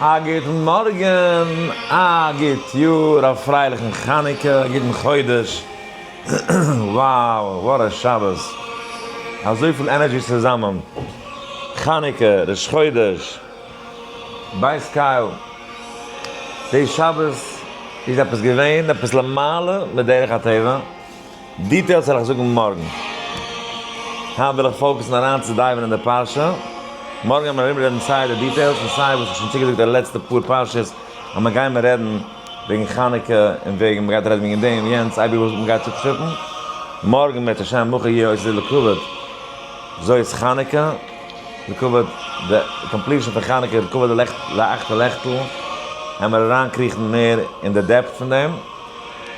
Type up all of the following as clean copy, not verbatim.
א גוטן מארגן, א גוט יאר, א פרייליכן חנוכה, א גוטן חודש, wow, what a שבת, אזויפיל energy צוזאמען, חנוכה, ראש חודש, בית קל, די שבת איז עפעס געווען, עפעס למעלה מדרך הטבע, details וועל איך זאגן מארגן. היינט וויל איך focus ן אריין צו dive ן אין די פרשה. מארגן וועט מען ארום רעדן סיי די details און סיי וואס איך שוין צוגעזאגט די לעצטע פאר פרשות אז מען גיימער רעדן וועגן חנוכה און וועגן מען גייט רעדן וועגן דעם יענץ אייביג וואס מען גייט צושטופן. מארגן בעז ה מחר יהיה עושה לכבוד זאת חנוכה לכבוד די completion פון חנוכה לכבוד די לעכט די אכטע לעכטל העמער אריינקריכן מער אין די depth פון דעם.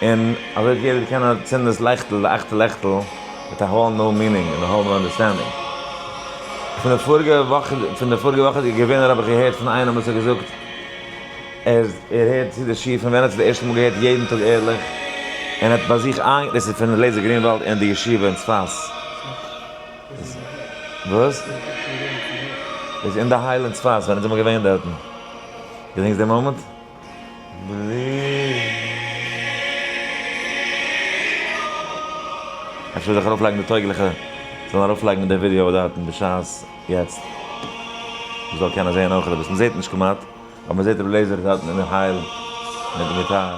און אזוי וועט יעדער קענען צינדן דאס לעכטל, די אכטע לעכטל, מיט א whole new meaning און א whole new understanding. פון די פאריגע וואך, פון די פאריגע וואכעדיגע געווינער האב איך געהערט פון איינעם וואס האט געזאגט אז ער הערט צו די שיעור פון ווען ער האט עס די ערשטע מאל געהערט יעדן טאג ערליך, און האט ביי זיך איין, דאס איז פון לעזער גרינוואלד אין די ישיבה אין צפת. וואס? דאס איז אין די הייל אין צפת ווען אונז זעמער געווען דארטן. געדענקסט די מאמענט? אפשר זאל איך ארויפלייגן די טויגליכע זאלן ארויפלייגן די ווידיאו דארטן בשעת יעצט מ'זאל קענען זעהן אויך אביסל, מ'זעהט נישט כמעט אבער מ'זעהט רבי לעזער דארטן אין די הייל מיט די גיטאר.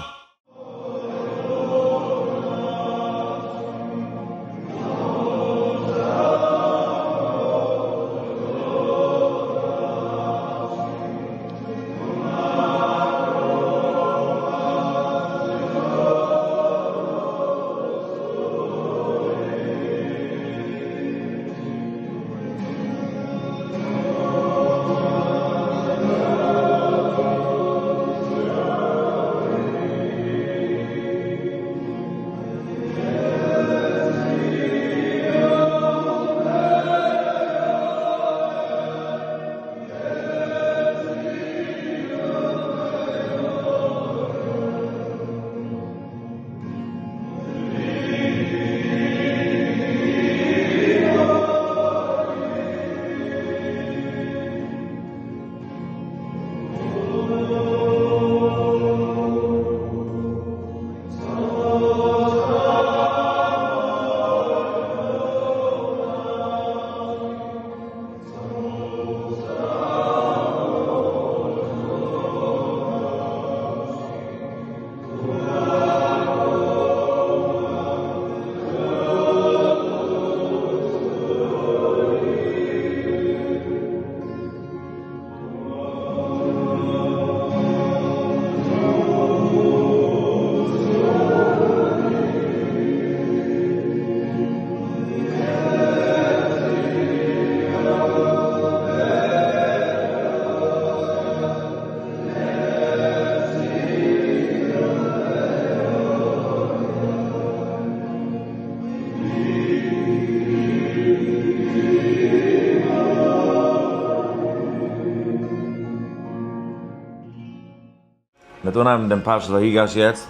מ'וועט אנהייבן דעם פרשת ויגש יעצט.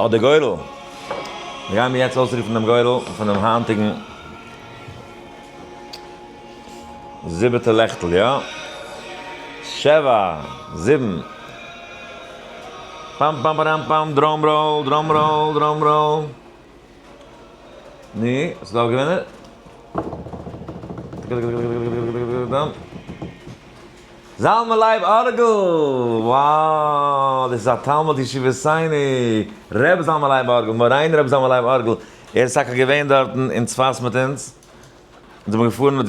אט די גורל. מיר גייען מיר יעצט אויסרופן דעם גורל פון דעם היינטיגן זיבעטע לעכטל, יא? שבע, זיבן. פאם פאם פאראם פאם, drum roll, drum roll, drum roll. נו, ס'איז דא א געווינער? זלמן לייב ארגל! Wow! דאס איז א תלמיד ישיבת סיני! ר' זלמן לייב ארגל, מורינו ר' זלמן לייב ארגל, ער איז טאקע געווען דארטן אין צפת מיט אונז, אונז זעמיר געפארן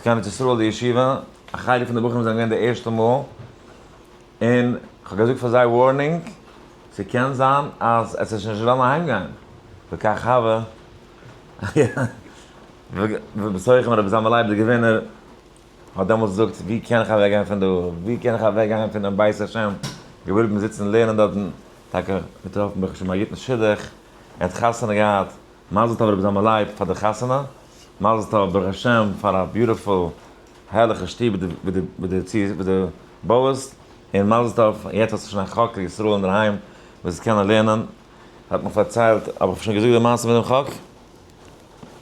קיין ארץ ישראל די ישיבה, א חלק פון די בחורים זענען געווען די ערשטע מאל, און כ'האב געזאגט פאר זיי warning, ס'קען זיין אז עס וועט נישט וועלן אהיימגיין, וכך הווה, ובתוכם רבי זלמן לייב די געווינער האט דעמאלטס געזאגט, ווי קען איך אוועקגיין פון דא, ווי קען איך אוועקגיין פונעם בית השם, געבליבן זיצן לערנען דארטן, טאקע געטראפן ברוך השם א גוטן שידוך, ער האט חתונה געהאט, מזל טוב רבי זלמן לייב פאר די חתונה, מזל טוב ברוך השם פאר א beautiful הערליכע שטוב ווי דו בויעסט, און מזל טוב יעצט האסטו שוין א חק לישראל אינדערהיים וואס קענען לערנען, האט מיך פארציילט, האב איך שוין געזאגט די מעשה מיט דעם חק?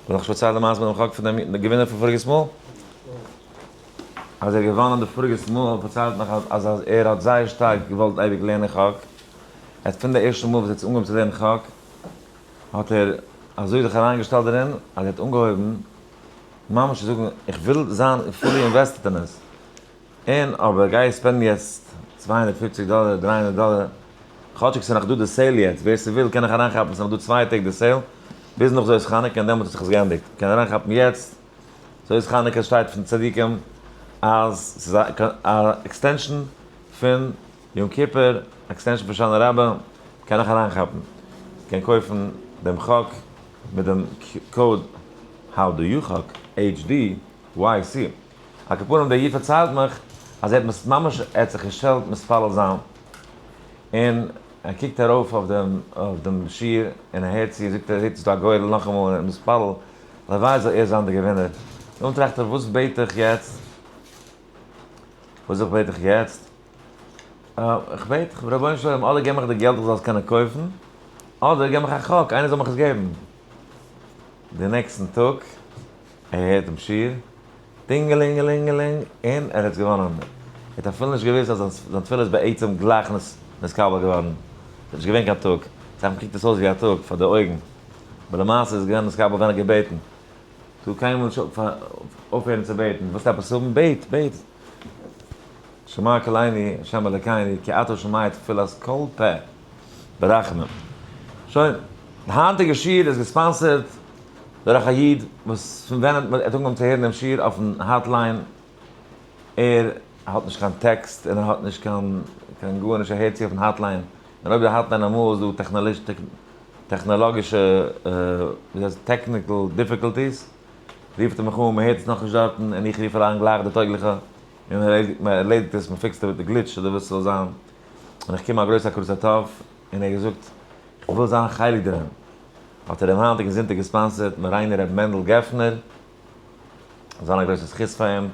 האב איך שוין פארציילט די מעשה מיט דעם חק פון דעם געווינער פון פאריגעס מאל? אז ער האט געוואנען די פאריגעס מאל, פארציילט מיך אז אז ער האט זייער שטארק געוואלט אייביג לערנען חק, ער האט פון די ערשטע מאל וואס ער האט אנגעהויבן צו לערנען חק, האט ער אזוי זיך אריינגעשטעלט דערין, אז ער האט אנגעהויבן ממש צו זאגן איך וויל זיין fully invested אין עס, און אבער גיי spend ן יעצט 250 דאלער, 300 דאלער, כאטשיג ס'איז נאך דא די sale יעצט, ווער ס'וויל קען נאך אריינכאפן, ס'איז נאך דא 2 טעג די sale, ביז נאך זאת חנוכה און דעמאלטס האט זיך עס געענדיגט, מ'קען אריינכאפן יעצט, זאת חנוכה שטייט פון צדיקים אז ס'איז א extension פון יום כיפור, extension פון הושענא רבה, מ'קען נאך אריינכאפן, מ'קען קויפן דעם חק מיט דעם code How do you חק, HDYC. על כל פנים דער איד פארציילט מיך אז ער האט ממש ער האט זיך געשטעלט מתפלל זיין, און ער קוקט ארויף אויף דעם אויף דעם שיעור און ער הערט צו, זאגט ער זעט ס'איז דא א גורל נאכאמאל און ער איז מתפלל הלוואי זאל ער זיין דער געווינער. דאן טראכט ער וואס בעט איך יעצט? וואס איך בעט איך יעצט? איך בעט רבונו של עולם אדער געב מיך די געלט איך זאל עס קענען קויפן, אדער געב מיך א חק איינער זאל מיך עס געבן. די נעקסטן טאג ער הערט דעם שיעור, טינגעלינגעלינגעלינג, און ער האט געוואנען. ער האט אפילו נישט געוואוסט אז זיין תפילה איז בעצם גלייך נתקבל געווארן. ס'איז נישט געווען קיין טאג. סאך מאל קוקט עס אויס ווי א טאג פאר די אויגן, אבער למעשה איז געווען נתקבל ווען ער האט געבעטן. טאר קיינמאל נישט אויפהערן צו בעטן. ווילסט עפעס האבן? בעט, בעט. שמע קולנו, השם אלוקינו, כי אתה שומע תפילת כל פה ברחמים. שוין, די היינטיגע שיעור איז גע sponsor ט דורך א איד וואס פון ווען ער האט אנגעהויבן צו הערן דעם שיעור אויפן hotline, ער האט נישט קיין טעקסט און ער האט נישט קיין קיין גארנישט, ער הערט צו אויפן hotline, און אויב די hotline אמאל איז דא טעכנאלאגישע, ווי הייסט technical difficulties, רופט ער מיך אן, מען הערט עס נאכנישט דארטן, און איך רוף אריין גלייך די טויגליכע, און מען ערלעדיגט עס, מען fix ט די glitch אדער וואס ס'זאל זיין, און איך קום א גרויסע הכרת הטוב, און ער האט געזאגט, איך וויל זיין א חלק דערין. האט ער דעם היינטיגן זונטאג גע sponsor ט מורינו ר' מענדל געפנער, זאל זיין א גרויסע זכות פאר אים,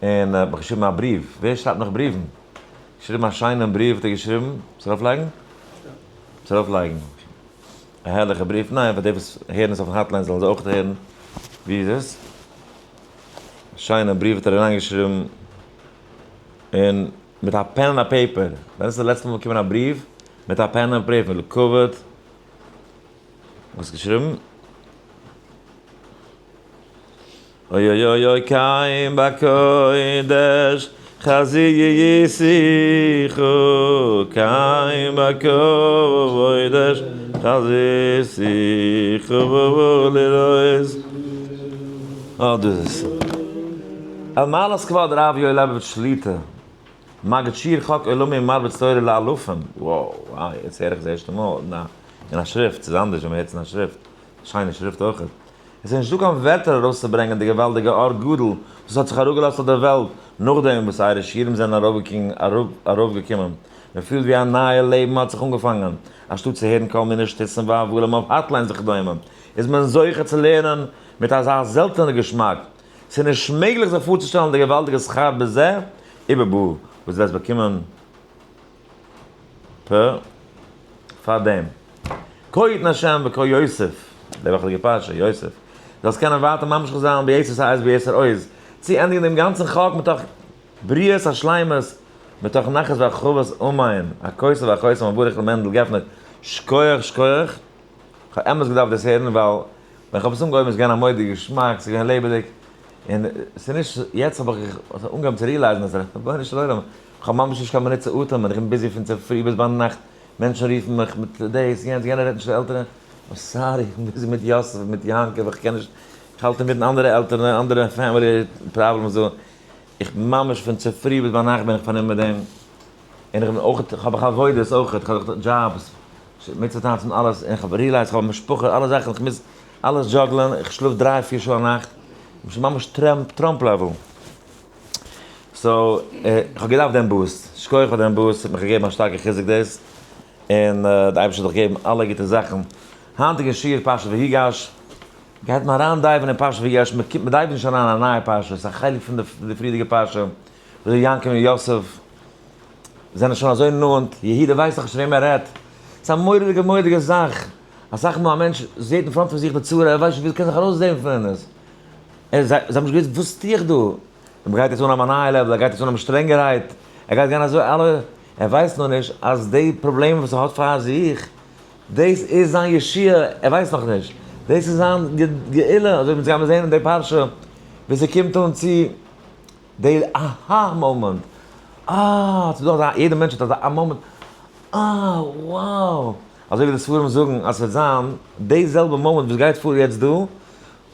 און ער האט מיך געשריבן א בריוו, ווער שרייבט נאך בריוון? געשריבן א שיינעם בריוו האט ער געשריבן, צו ארויפלייגן? צו ארויפלייגן, א הערליכע בריוו, ניין פאר די וואס הערן עס אויפן hotline זאלן זיי אויך הערן, ווי איז עס? א שיינע בריוו האט ער אריינגעשריבן, און מיט א pen און א paper, ווען איז די לעצטע מאל באקומען א בריוו מיט א pen און paper, לכבוד וואס געשריבן? אוי אוי אוי אוי כן בקודש חזיתיך כן בקודש חזיתיך לראות. אה, דאס איז עס. על מעלת כבוד הרב יואל לעבאוויטש שליטא, מגיד שיעור חק עולמי ומרביץ תורה לאלפים, וואו, יעצט הער איך עס ערשטע מאל אין א שריפט, ס'איז אנדערש ווען מ'הערט עס אין א שריפט, שיינע שריפט אויכעט. עס איז נישטא קיין ווערטער ארויסצוברענגען די געוואלדיגע אור גדול וואס האט זיך אראפגעלאזט אויף דער וועלט נאכדעם וואס אייערע שיעורים זענען ארויפגעקומען. מען פילט ווי א נייע לעבן האט זיך אנגעפאנגען. אנשטאט צו הערן כל מיני שטותים והבלים אויף hotlines וכדומה, איז מען זוכה צו לערנען מיט אזא זעלטענע געשמאק. ס'איז נישט מעגליך זיך פארצושטעלן די געוואלדיגע שכר בזה ובבא וואס דו וועסט באקומען פ פאר דעם. כה יתן השם וכה יוסיף, די וואכעדיגע פרשה, יוסף, זאלסט קענען ווייטער ממשיך זיין ביתר שאת וביתר עוז, צו ענדיגן דעם גאנצן חק מתוך בריאות השלימות, מתוך נחת והרחבת אמן, הכותב והחותם המבורך ר' מענדל געפנער, שכוח שכוח, כ'האב אמת געדארפט דאס הערן ווייל ווען כ'האב עס אנגעהויבן איז געווען א מורא'דיגע געשמאק, ס'איז געווען לעבעדיג, און ס'איז נישט, יעצט האב איך אנגעהויבן צו realize ן אז רבונו של עולם, כ'האב ממש נישט קיין מינוט צו אטעמען, איך בין busy פון צופרי ביז ביינאכט, מענטשן רופן מיך מיט דאס, יענץ, יענער רעדט נישט צו עלטערן, I'm sorry, איך בין busy מיט יוסף, מיט יעקב, איך קען נישט, איך האלט אינמיטן אנדערע עלטערן, אנדערע family problems דא, איך בין ממש פון צופרי ביז ביינאכט בין איך פארנומען מיט דעם, און איך בין אויך, איך האב איך עבודות אויך, איך האב דאך jobs, מצוה טאנצן אלעס, און איך האב realize איך האב א משפחה, אלע זאכן, איך מוז אלעס juggle ען, איך שלאף 3-4 שעה א נאכט, איך בין ממש טראמפ, טראמפ level. So, איך האב געדארפט דעם boost, שכוח פאר דעם boost, ס'האט מיך געגעבן א שטארקע חיזוק דאס, און די אייבערשטער זאל דיך געבן אלע גוטע זאכן. היינטיגע שיעור פרשת ויגש, גייט מען אריין dive ן אין פרשת ויגש, מען קומט, מען dive ט נישט אריין אין א נייע פרשה, ס'איז א חלק פון די פריערדיגע פרשה, וויאזוי יעקב און יוסף זענען שוין אזוי נאנט, יהודה ווייסט נאך נישט וועם ער רעדט, ס'איז א מורא'דיגע מורא'דיגע זאך, אסאך מאל א מענטש זעט אין front פון זיך די צרה, ער ווייסט נישט ווי ער קען זיך ארויסזען פון עס, זיי האבן נישט געוואוסט וואס טו איך דא? מען גייט יעצט אנהייבן א נייע level, ער גייט יעצט אנהייבן שטרענגערהייט, ער גייט גיין אזוי אלע, ער ווייסט נאר נישט אז די פראבלעמען וואס ער האט פאר זיך, דאס איז זיין ישועה, ער ווייסט נאך נישט, דאס איז זיין גאולה, אזוי ווי אונז גיימיר זען אין די פרשה, ווי ס'קומט אן צו די aha moment, אה, ס'איז דא אזא, יעדע מענטש האט אזא aha moment, אה, wow, אזוי ווי די ספרים זאגן אז ס'וועט זיין די זעלבע מאמענט וואס גייט פאר יעצט דא,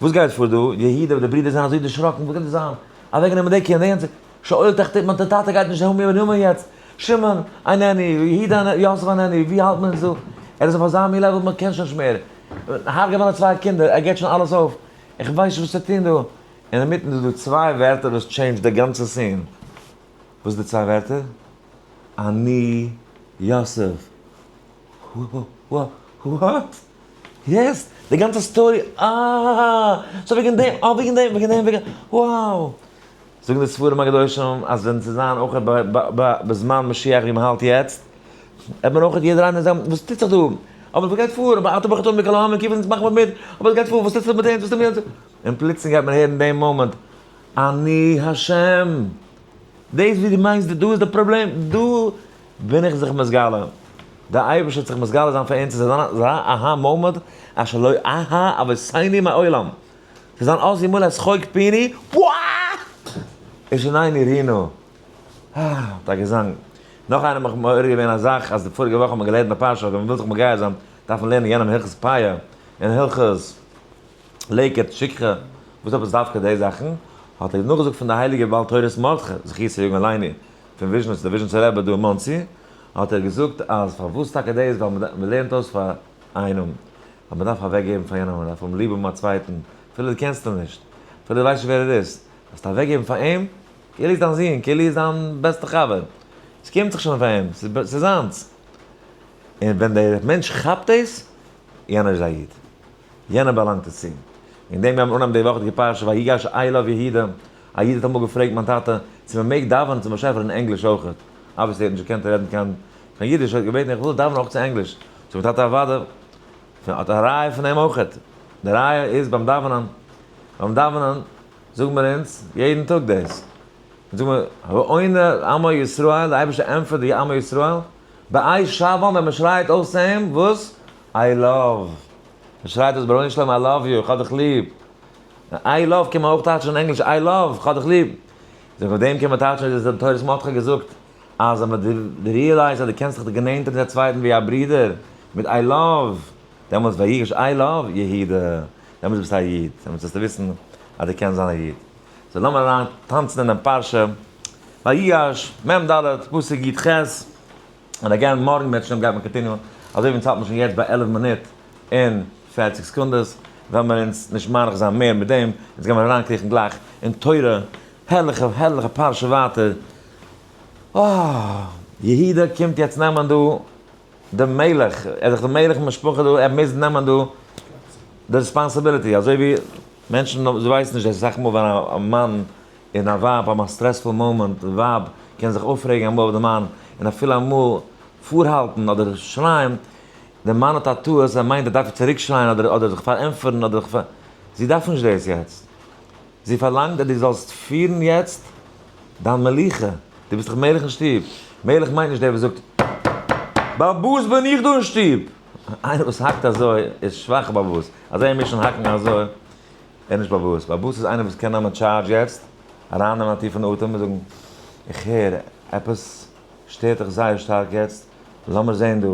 וואס גייט פאר דא? יהודה די ברידער זענען אזוי דערשראקן, וואס גייט דא זיין? אוועקגענומען די קינד, די יענץ, שאול תחתית, מיין טאטע גייט נישט האבן מיר נאמען יעצט, שמעון איננו, יהודה איננו, יוסף איננו, ווי האלט מען אונז דא? ער איז אויף אזא מין level מען קען שוין נישט מער, הרג'ע מיינע צוויי קינדער, ער געבט שוין אלעס אויף, איך ווייס נישט וואס צו טון דא. אינמיטן איז דא צוויי ווערטער וואס change ט די גאנצע scene. וואס איז די צוויי ווערטער? אני יוסף. What? Yes! די גאנצע story אה! So וועגן דעם, אה וועגן דעם, וועגן דעם, וועגן, wow! זאגן די ספרים הקדושים אז ווען ס'איז זיין אויך בזמן משיח ווי מ'האלט יעצט, וועט מען אויך יעדער איינער זאגן וואס טוט זיך דא? אבער וואס גייט פאר? אבער אתה בחרת מכל העמים כי אונז מאכן מיר מיט, אבער וואס גייט פאר? וואס טוט זיך מיט אונז? וואס טוט מיט אונז? און פלוצלינג גייט מען הערן דעם מאמענט, אני השם! דאס ווי דו מיינסט דא איז די פראבלעם, דא בין איך זיך מתגלה, דער אייבערשטער וועט זיך מתגלה זיין פאר אונז, עס וועט זיין אזא aha moment, אשר לא אהה אבותינו מעולם, עס וועט זיין אז ימלא שחוק פינו, וואו! ושנינו רינה, אה, האט א געזאנג. נאך איינער האט מיך מעורר געווען א זאך, אז די פאריגע וואך האט מען געלערנט די פרשה, אז ווען מען וויל זיך מגייר זיין, דארף מען לערנען יענעם הלכות פאה, און הלכות לקט, שכחה, וואס עפעס דווקא די זאכן? האט ער נאכגעזאגט פון די הייליגע בעל תורת מרדכי, זכותו יגן עלינו, פון וויזשניץ, דער וויזשניצער רבי דא אין מאנסי, האט ער געזאגט אז פארוואס טאקע דאס, ווייל מען לערנט אויס פאר איינעם אז מען דארף אוועק געבן פאר יענעם, מען דארף האבן ליב האבן א צווייטן, אפילו דו קענסט אים נישט, אפילו דו ווייסט נישט ווער ער איז, דארפסטו אוועק געבן פאר אים, כאילו איז דיין זון, כאילו איז דיין בעסטע חבר, עס קומט זיך שוין פאר אים, ס'איז זיינס. און ווען דער מענטש כאפט דאס, יענער איז א איד. יענער באלאנגט עס צו. וועגן דעם גיימיר אנהייבן די וואכעדיגע פרשה ויגש אליו יהודה, א איד האט אמאל געפרעגט מיין טאטע צו מען מעג דאווענען צום באשעפער אין ענגליש אויכעט, obviously ער האט נישט געקענט רעדן קיין אידיש, ער האט געבעטן איך וויל דאווענען אויך צו ענגליש, זאגט מיין טאטע אוודאי, האט א ראיה פון דעם אויכעט, די ראיה איז ביים דאווענען, ביים דאווענען זאגן מיר אונז יעדן טאג דאס, אונז זאגן מיר העונה עמו ישראל, די אייבערשטער ענטפערט די עמו ישראל, בעת שועה ווען מען שרייט אויס צו אים, וואס? I love. מען שרייט אויס רבונו של עולם I love you, איך האב דיך ליב. I love קען מען אויך טייטשן אין ענגליש I love, איך האב דיך ליב. זאג אויף דעם קען מען טייטשן ווי דער תורת מרדכי האט געזאגט אז ווען מען realize אז דו קענסט זיך דערנענטערן צו א צווייטן ווי א ברודער מיט I love, דעמאלטס ויגש אליו יהודה, דעמאלטס ביסטו א איד, דעמאלטס וועסטו וויסן אז דו קענסט זיין א איד. So לאמיר אריין טאנצן אינעם פרשה, ויגש, מ ד, פסוק י ח, און again מארגן בעזהשי"ת גייט מען continue ען, אזוי ווי אונז האלט מען שוין יעצט ביי 11 מינוט און 40 סעקונדעס, וועלן מיר אונז נישט מאריך זיין מער מיט דעם, אונז גיימיר אריינקריכן גלייך אין תורה, הערליכע הערליכע פרשה ווייטער, אה! יהודה קומט יעצט נעמען דא די מלך, ער איז דאך די מלך משפחה דא, ער מוז נעמען דא די responsibility, אזוי ווי מענטשן זיי ווייסן נישט דאס אסאך מאל ווען א מאן און א ווייב האבן א stressful moment, די ווייב קען זיך אויפרעגן אמאל אויף די מאן, און אפילו אמאל פארהאלטן אדער שרייען, די מאן האט א טעות, ער מיינט ער דארף צוריק שרייען אדער אדער זיך פארענטפערן אדער זיך פאר, זי דארף נישט דאס יעצט, זי פארלאנגט אז דו זאלסט פירן יעצט דיין מלוכה, דו ביסט דאך מלך אין שטוב, מלך מיינט נישט דער וואס זאגט באלעבאס בין איך דא אין שטוב, איינער וואס האקט אזוי איז שוואכע באלעבאס, אזוי מוז שוין האקן אזוי. ער איז נישט באלעבאס. באלעבאס איז איינער וואס קען נעמען charge יעצט, ארייננעמען א טיפן אטעם און זאגן, איך הער, עפעס שטערט דיך זייער שטארק יעצט, לאמיר זען דא,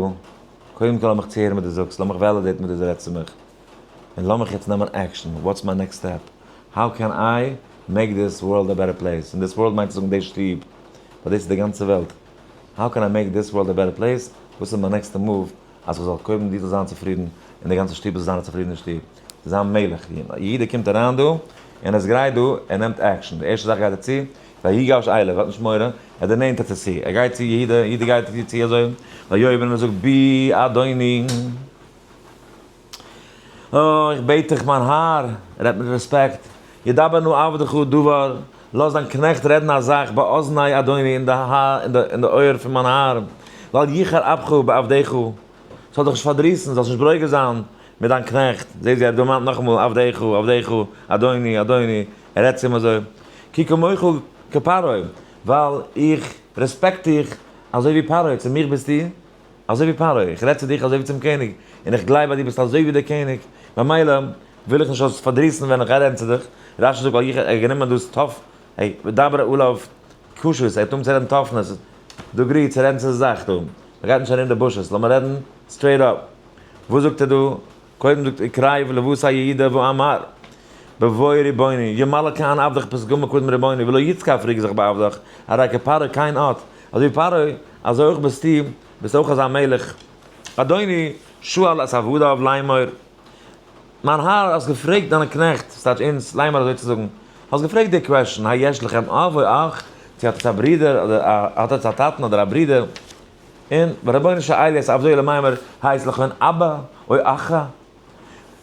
קודם כל לאמיך צוהערן וואס דו זאגסט, לאמיך validate ן וואס דו רעדסט צו מיך, און לאמיך יעצט נעמען action, what's my next step? How can I make this world a better place? און this world מיינט צו זאגן די שטוב, ווייל דאס איז די גאנצע וועלט. How can I make this world a better place? וואס איז מיין נעקסטע move אז איך זאל קודם דו זאלסט זיין צופרידן און די גאנצע שטוב זאל זיין א צופרידענע שטוב. זיין מלך. יעדער קומט אריין דא און ער איז גרייט דא, ער נעמט action. די ערשטע זאך גייט ער צו, ויגש אליו, ער האט נישט מורא, ער דערנענטערט זיך צו, ער גייט צו יהודה, יהודה גייט צו אזוי, ויאמר און ער זאגט בי אדוני, אה, איך בעט דיך מיין האר, ער רעדט מיט רעספעקט, ידבר נא עבדך דבר, לאז דיין קנעכט רעדן א זאך באזני אדוני אין די אויער פון מיין האר, ואל יחר אפך בעבדך, ס'זאל דיך נישט פארדריסן, זאלסט נישט ברוגז זיין מיט דיין קנעכט, זעהט ווי ער דערמאנט נאכאמאל עבדך, עבדך, אדוני, אדוני, ער רעדט צו אים אזוי. כי כמוך כפרעה, ווייל איך respect דיך אזוי ווי פרעה, צו מיך ביסטו אזוי ווי פרעה, איך רעד צו דיך אזוי ווי צום קעניג, און איך גלייב אז דו ביסט אזוי ווי דער קעניג, ממילא וויל איך נישט זאלסט פארדריסן ווען איך גיי רעדן צו דיך. רש"י זאגט ווייל איך האב גענומען דאס טאף, ודבר עליו קשות, ער האט אנגעהויבן צו רעדן toughness, דוגרי צו רעדן צו די זאך דא, מען גייט נישט ארום די bushes, לאמיר רעדן straight up. וואס זאגט ער דא? קודם זאגט ער קרב לבשר יהודה ואמר בבוא רבוני ימלא כאן עבדך פתגמא קדם רבוני ולא יתכף רגזך בעבדך הרי כפרעה כן את, אזוי ווי פרעה אזוי אויך ביסטו, ביסט אויך אזא מלך. אדוני שאל את עבדיו לאמור, מיין האר האסט געפרעגט דיינע קנעכט, ס'טייטש אונז, לאמור אזוי צו זאגן, האסט געפרעגט די question, היש לכם אב או אח, צו האט עטס א ברודער אדער א האט עטס א טאטן אדער א ברודער, און ורבונו של עלי את עבדו למימר הייס לכהן אבא או אחא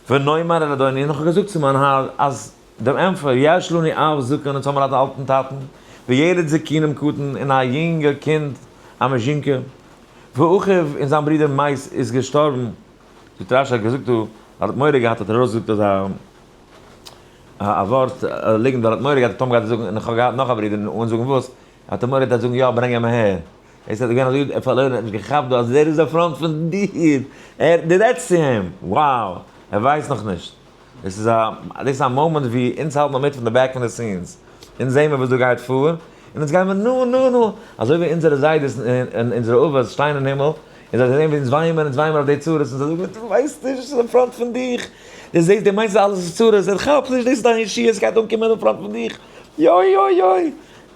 ונאמר אל אדוני און איך האב געזאגט צו מיין האר אז דעם ענטפער יש לנו אב זקן אונז האבן מיר א אלטן טאטן וילד זקנים קטן און א יונגע קינד א מזשינקע ואחיו און זיין ברודער מת איז געשטארבן. זאגט רש"י האט געזאגט דא אז ער האט מורא געהאט האט ער ארויסגעזאגט אזא א ווארט א ליגנט ווייל ער האט מורא געהאט אז טאמער גייט ער זאגן און איך האב געהאט נאך א ברודער אן זאגן וואס האט ער מורא געהאט זאגן יא ברענג אים אהער. עס איז געווען אזוי פארלוירן, ער האט נישט געכאפט דא אז דער איז דער front פון דיר, ער, דו רעדסט צו אים, wow, ער ווייסט נאכנישט, דאס איז א, דאס איז א moment ווי אונז האלט מיר מיט פון די back פון די scenes, אונז זעהן מיר וואס דא גייט פאר, און אונז גייען מיר נו נו נו, אזוי ווי אונזערע זיידעס און אונזערע אבות שטייען אין הימל, און זיי זעהן ווי אונז וויינען מיר, אונז וויינען מיר אויף די צרות, און זיי זאגן, דו ווייסט נישט, עס איז אין front פון דיך, דו זעהסט, דו מיינסט אז אלעס איז צרות, ער כאפט נישט, דאס איז דיין ישועה, עס גייט אנקומען אין front פון דיך, יוי יוי יוי.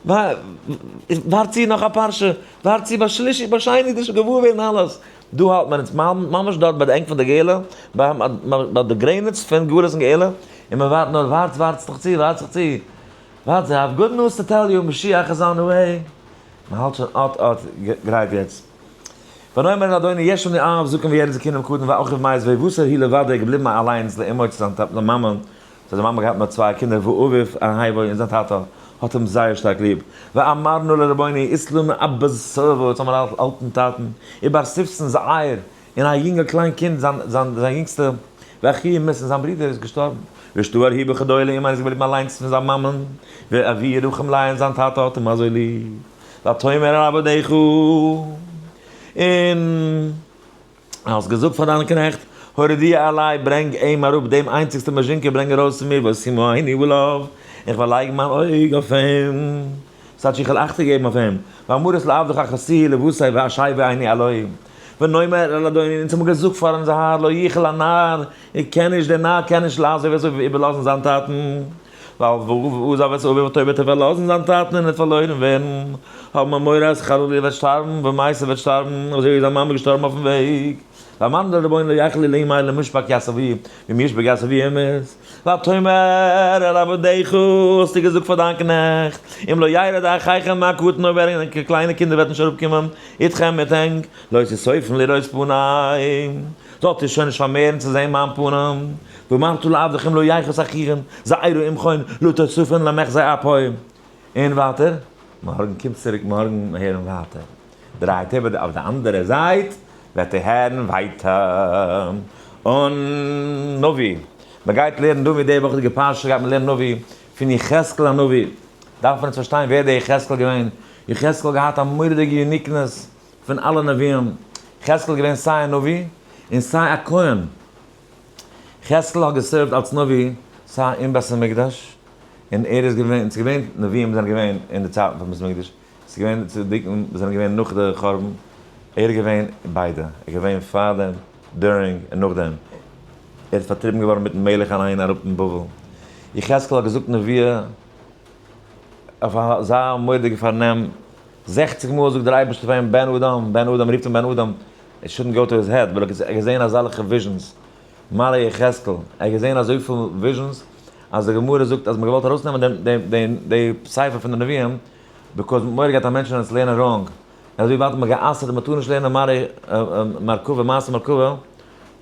ווארט צו נאך א פרשה, ווארט צו ביי שלישי ביי שני דאס געוואר ווערן אלעס, דא האלט מען אונז ממש דארט ביי די ענק פון די גאולה, ביי די גרעניץ פון גלות און גאולה, און מען ווארט נאר, ווארט ווארט זיך צו, ווארט זיך צו, ווארט זיי have good news to tell you, משיח איז on the way, מען האלט שוין אט אט גרייט יעצט. ונאמר אל אדוני יש לנו אב זקן וילד זקנים קטן ואחיו מת ויותר הוא לבדו געבליבן אליינס לאמו צו זיין מאמע, זיי האט די מאמע געהאט נאר צוויי קינדער ואביו אהבו און זיין טאטע האט אים זייער שטארק ליב. ואמרנו לרבוני אית לן אבא סבא אונז האבן אן אלטן טאטן ובר סיפסן זעיר און א יונגע קליין קינד זיין זיין יונגסטע ואחיו מת און זיין ברודער איז געשטארבן ושתהר הוא בחדו לאמו איז געבליבן אליינס פון זיין מאמען ואביו רחום ליה און זיין טאטע האט אים אזוי ליב ותאמר אל עבדיך און האסט געזאגט פאר דיינע קנעכט, הורידוהו אלי, ברענג אים אראפ, דעם איינציגסטן מזשינקע ברענג ארויס צו מיר, ואשימה עיני עליו, איך וועל לייגן מיין אויג אויף אים, ס'טייטש איך וועל אכטונג געבן אויף אים, ואמרת לעבדך הכניסהו לבתי והשיבה עיני עליו, ונאמר אל אדוני, אונז האבן געזאגט פאר אונזער האר, לא יוכל הנער, ער קען נישט, דער נאר קען נישט לעזוב את אביו איבערלאזן זיין טאטן. ווייל ועזב את אביו אויב וועט ער פארלאזן זיין טאטן און ער וועט פארלוירן ווערן, האבן מיר מורא אז חלילה וועט שטארבן, ומת וועט שטארבן, אזוי ווי זיין מאמע געשטארבן אויפן וועג. ואמרנו לרבונו לא יחלי לימי למשפט יעש אביו, ואם ישפוט יעש אביו ימות. ותאמר אל עבדיך, האסטו געזאגט פאר דיין קנעכט, אם לא ירד אחיכם מהקטן אויב ענקער קליינע קינדער וועט נישט אראפקומען איתכם מיט ענק, לא תסופון לראות פני, זאלט איר שוין נישט פארמערן צו זען מיין פנים. ואמרת לעבדכם לא יחוס אחיכם זעירא עמכון לא תוספון למחזה אפו. און ווייטער, מארגן קומט צוריק מארגן הערן ווייטער. דרייט איבער אויף די אנדערע זייט וועט איר הערן ווייטער. און נביא, מען גייט לערנען נביא די וואכעדיגע פרשה גייט מען לערנען נביא פון יחזקאל הנביא. דארף מען יעצט פארשטיין ווער דער יחזקאל געווען. יחזקאל האט געהאט א מורא'דיגע uniqueness פון אלע נביאים. יחזקאל איז געווען סיי א נביא און סיי א כהן. יחזקאל האט גע serve ט אלס נביא סיי אין בית המקדש, און ער איז געווען, ס'איז געווען נביאים זענען געווען אין די צייטן פון בית המקדש, ס'איז געווען צדיקים וואס זענען געווען נאך די חורבן, ער איז געווען ביידע, ער איז געווען פארדעם, during, און נאכדעם. ער איז פארטריבן געווארן מיטן מלך אליין אראפ אין בבל. יחזקאל האט געזאגט נבואה אויף אזא מורא'דיגע פארנעם, 60 מאל זאגט דער אייבערשטער פאר אים בן אדם, בן אדם, רופט אים בן אדם, it shouldn't go to his head, but ער האט געזען אזעלכע visions, מראה יחזקאל, ער האט געזען אזויפיל visions, אז די גמרא זאגט אז מען האט געוואלט ארויסנעמען דעם די ספר פון די נביאים, because מ'האט מורא געהאט אז מענטשן וועלן עס לערנען wrong, און אזוי ווייטער האט מען גע'אסר'ט אז מען טאר נישט לערנען מראה מרכבה, מעשה מרכבה,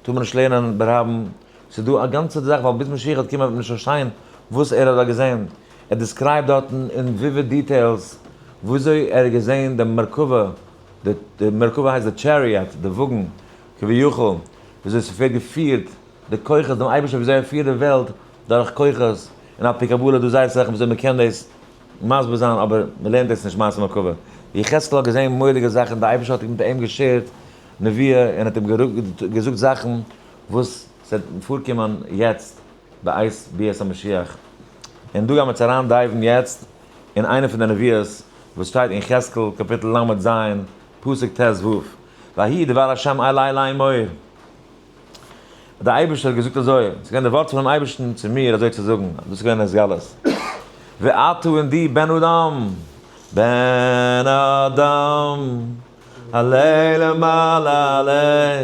טאר מען נישט לערנען ברבים, ס'איז דא א גאנצע זאך ווייל ביז משיח וועט קומען וועט מען נישט פארשטיין וואס ער האט דארט געזען, ער describe ט דארטן אין vivid details וויאזוי ער האט געזען די מרכבה, די מרכבה הייסט די chariot, די וואגן, כביכול, וויאזוי ס'ווערט געפירט, די כוחות, דעם אייבערשטער וויאזוי ער פירט די וועלט דורך כוחות, און על פי קבלה איז דא זייער אסאך וויאזוי מ'קען דאס. מסביר זיין אבער מען לערנט דאס נישט מעשה מרכבה. יחזקאל האט געזען מורא'דיגע זאכן, די אייבערשטער האט מיט אים גע share ט נביאה און האט אים געזאגט זאכן וואס ס'וועט פארקומען יעצט בעת ביאת המשיח. און דא גיימיר אונז אריין dive ן יעצט אין איינע פון די נביאות וואס שטייט אין יחזקאל קאפיטל ל' ז' פסוק ט ו, ויהי דבר השם אלי לאמור. דער אייבערשטער האט געזאגט אזוי, ס'איז געווען די ווארט פונעם אייבערשטן צו מיר אזוי צו זאגן, דאס איז געווען התגלות, ואתה און דו בן אדם, בן אדם, עלה למעלה עלה,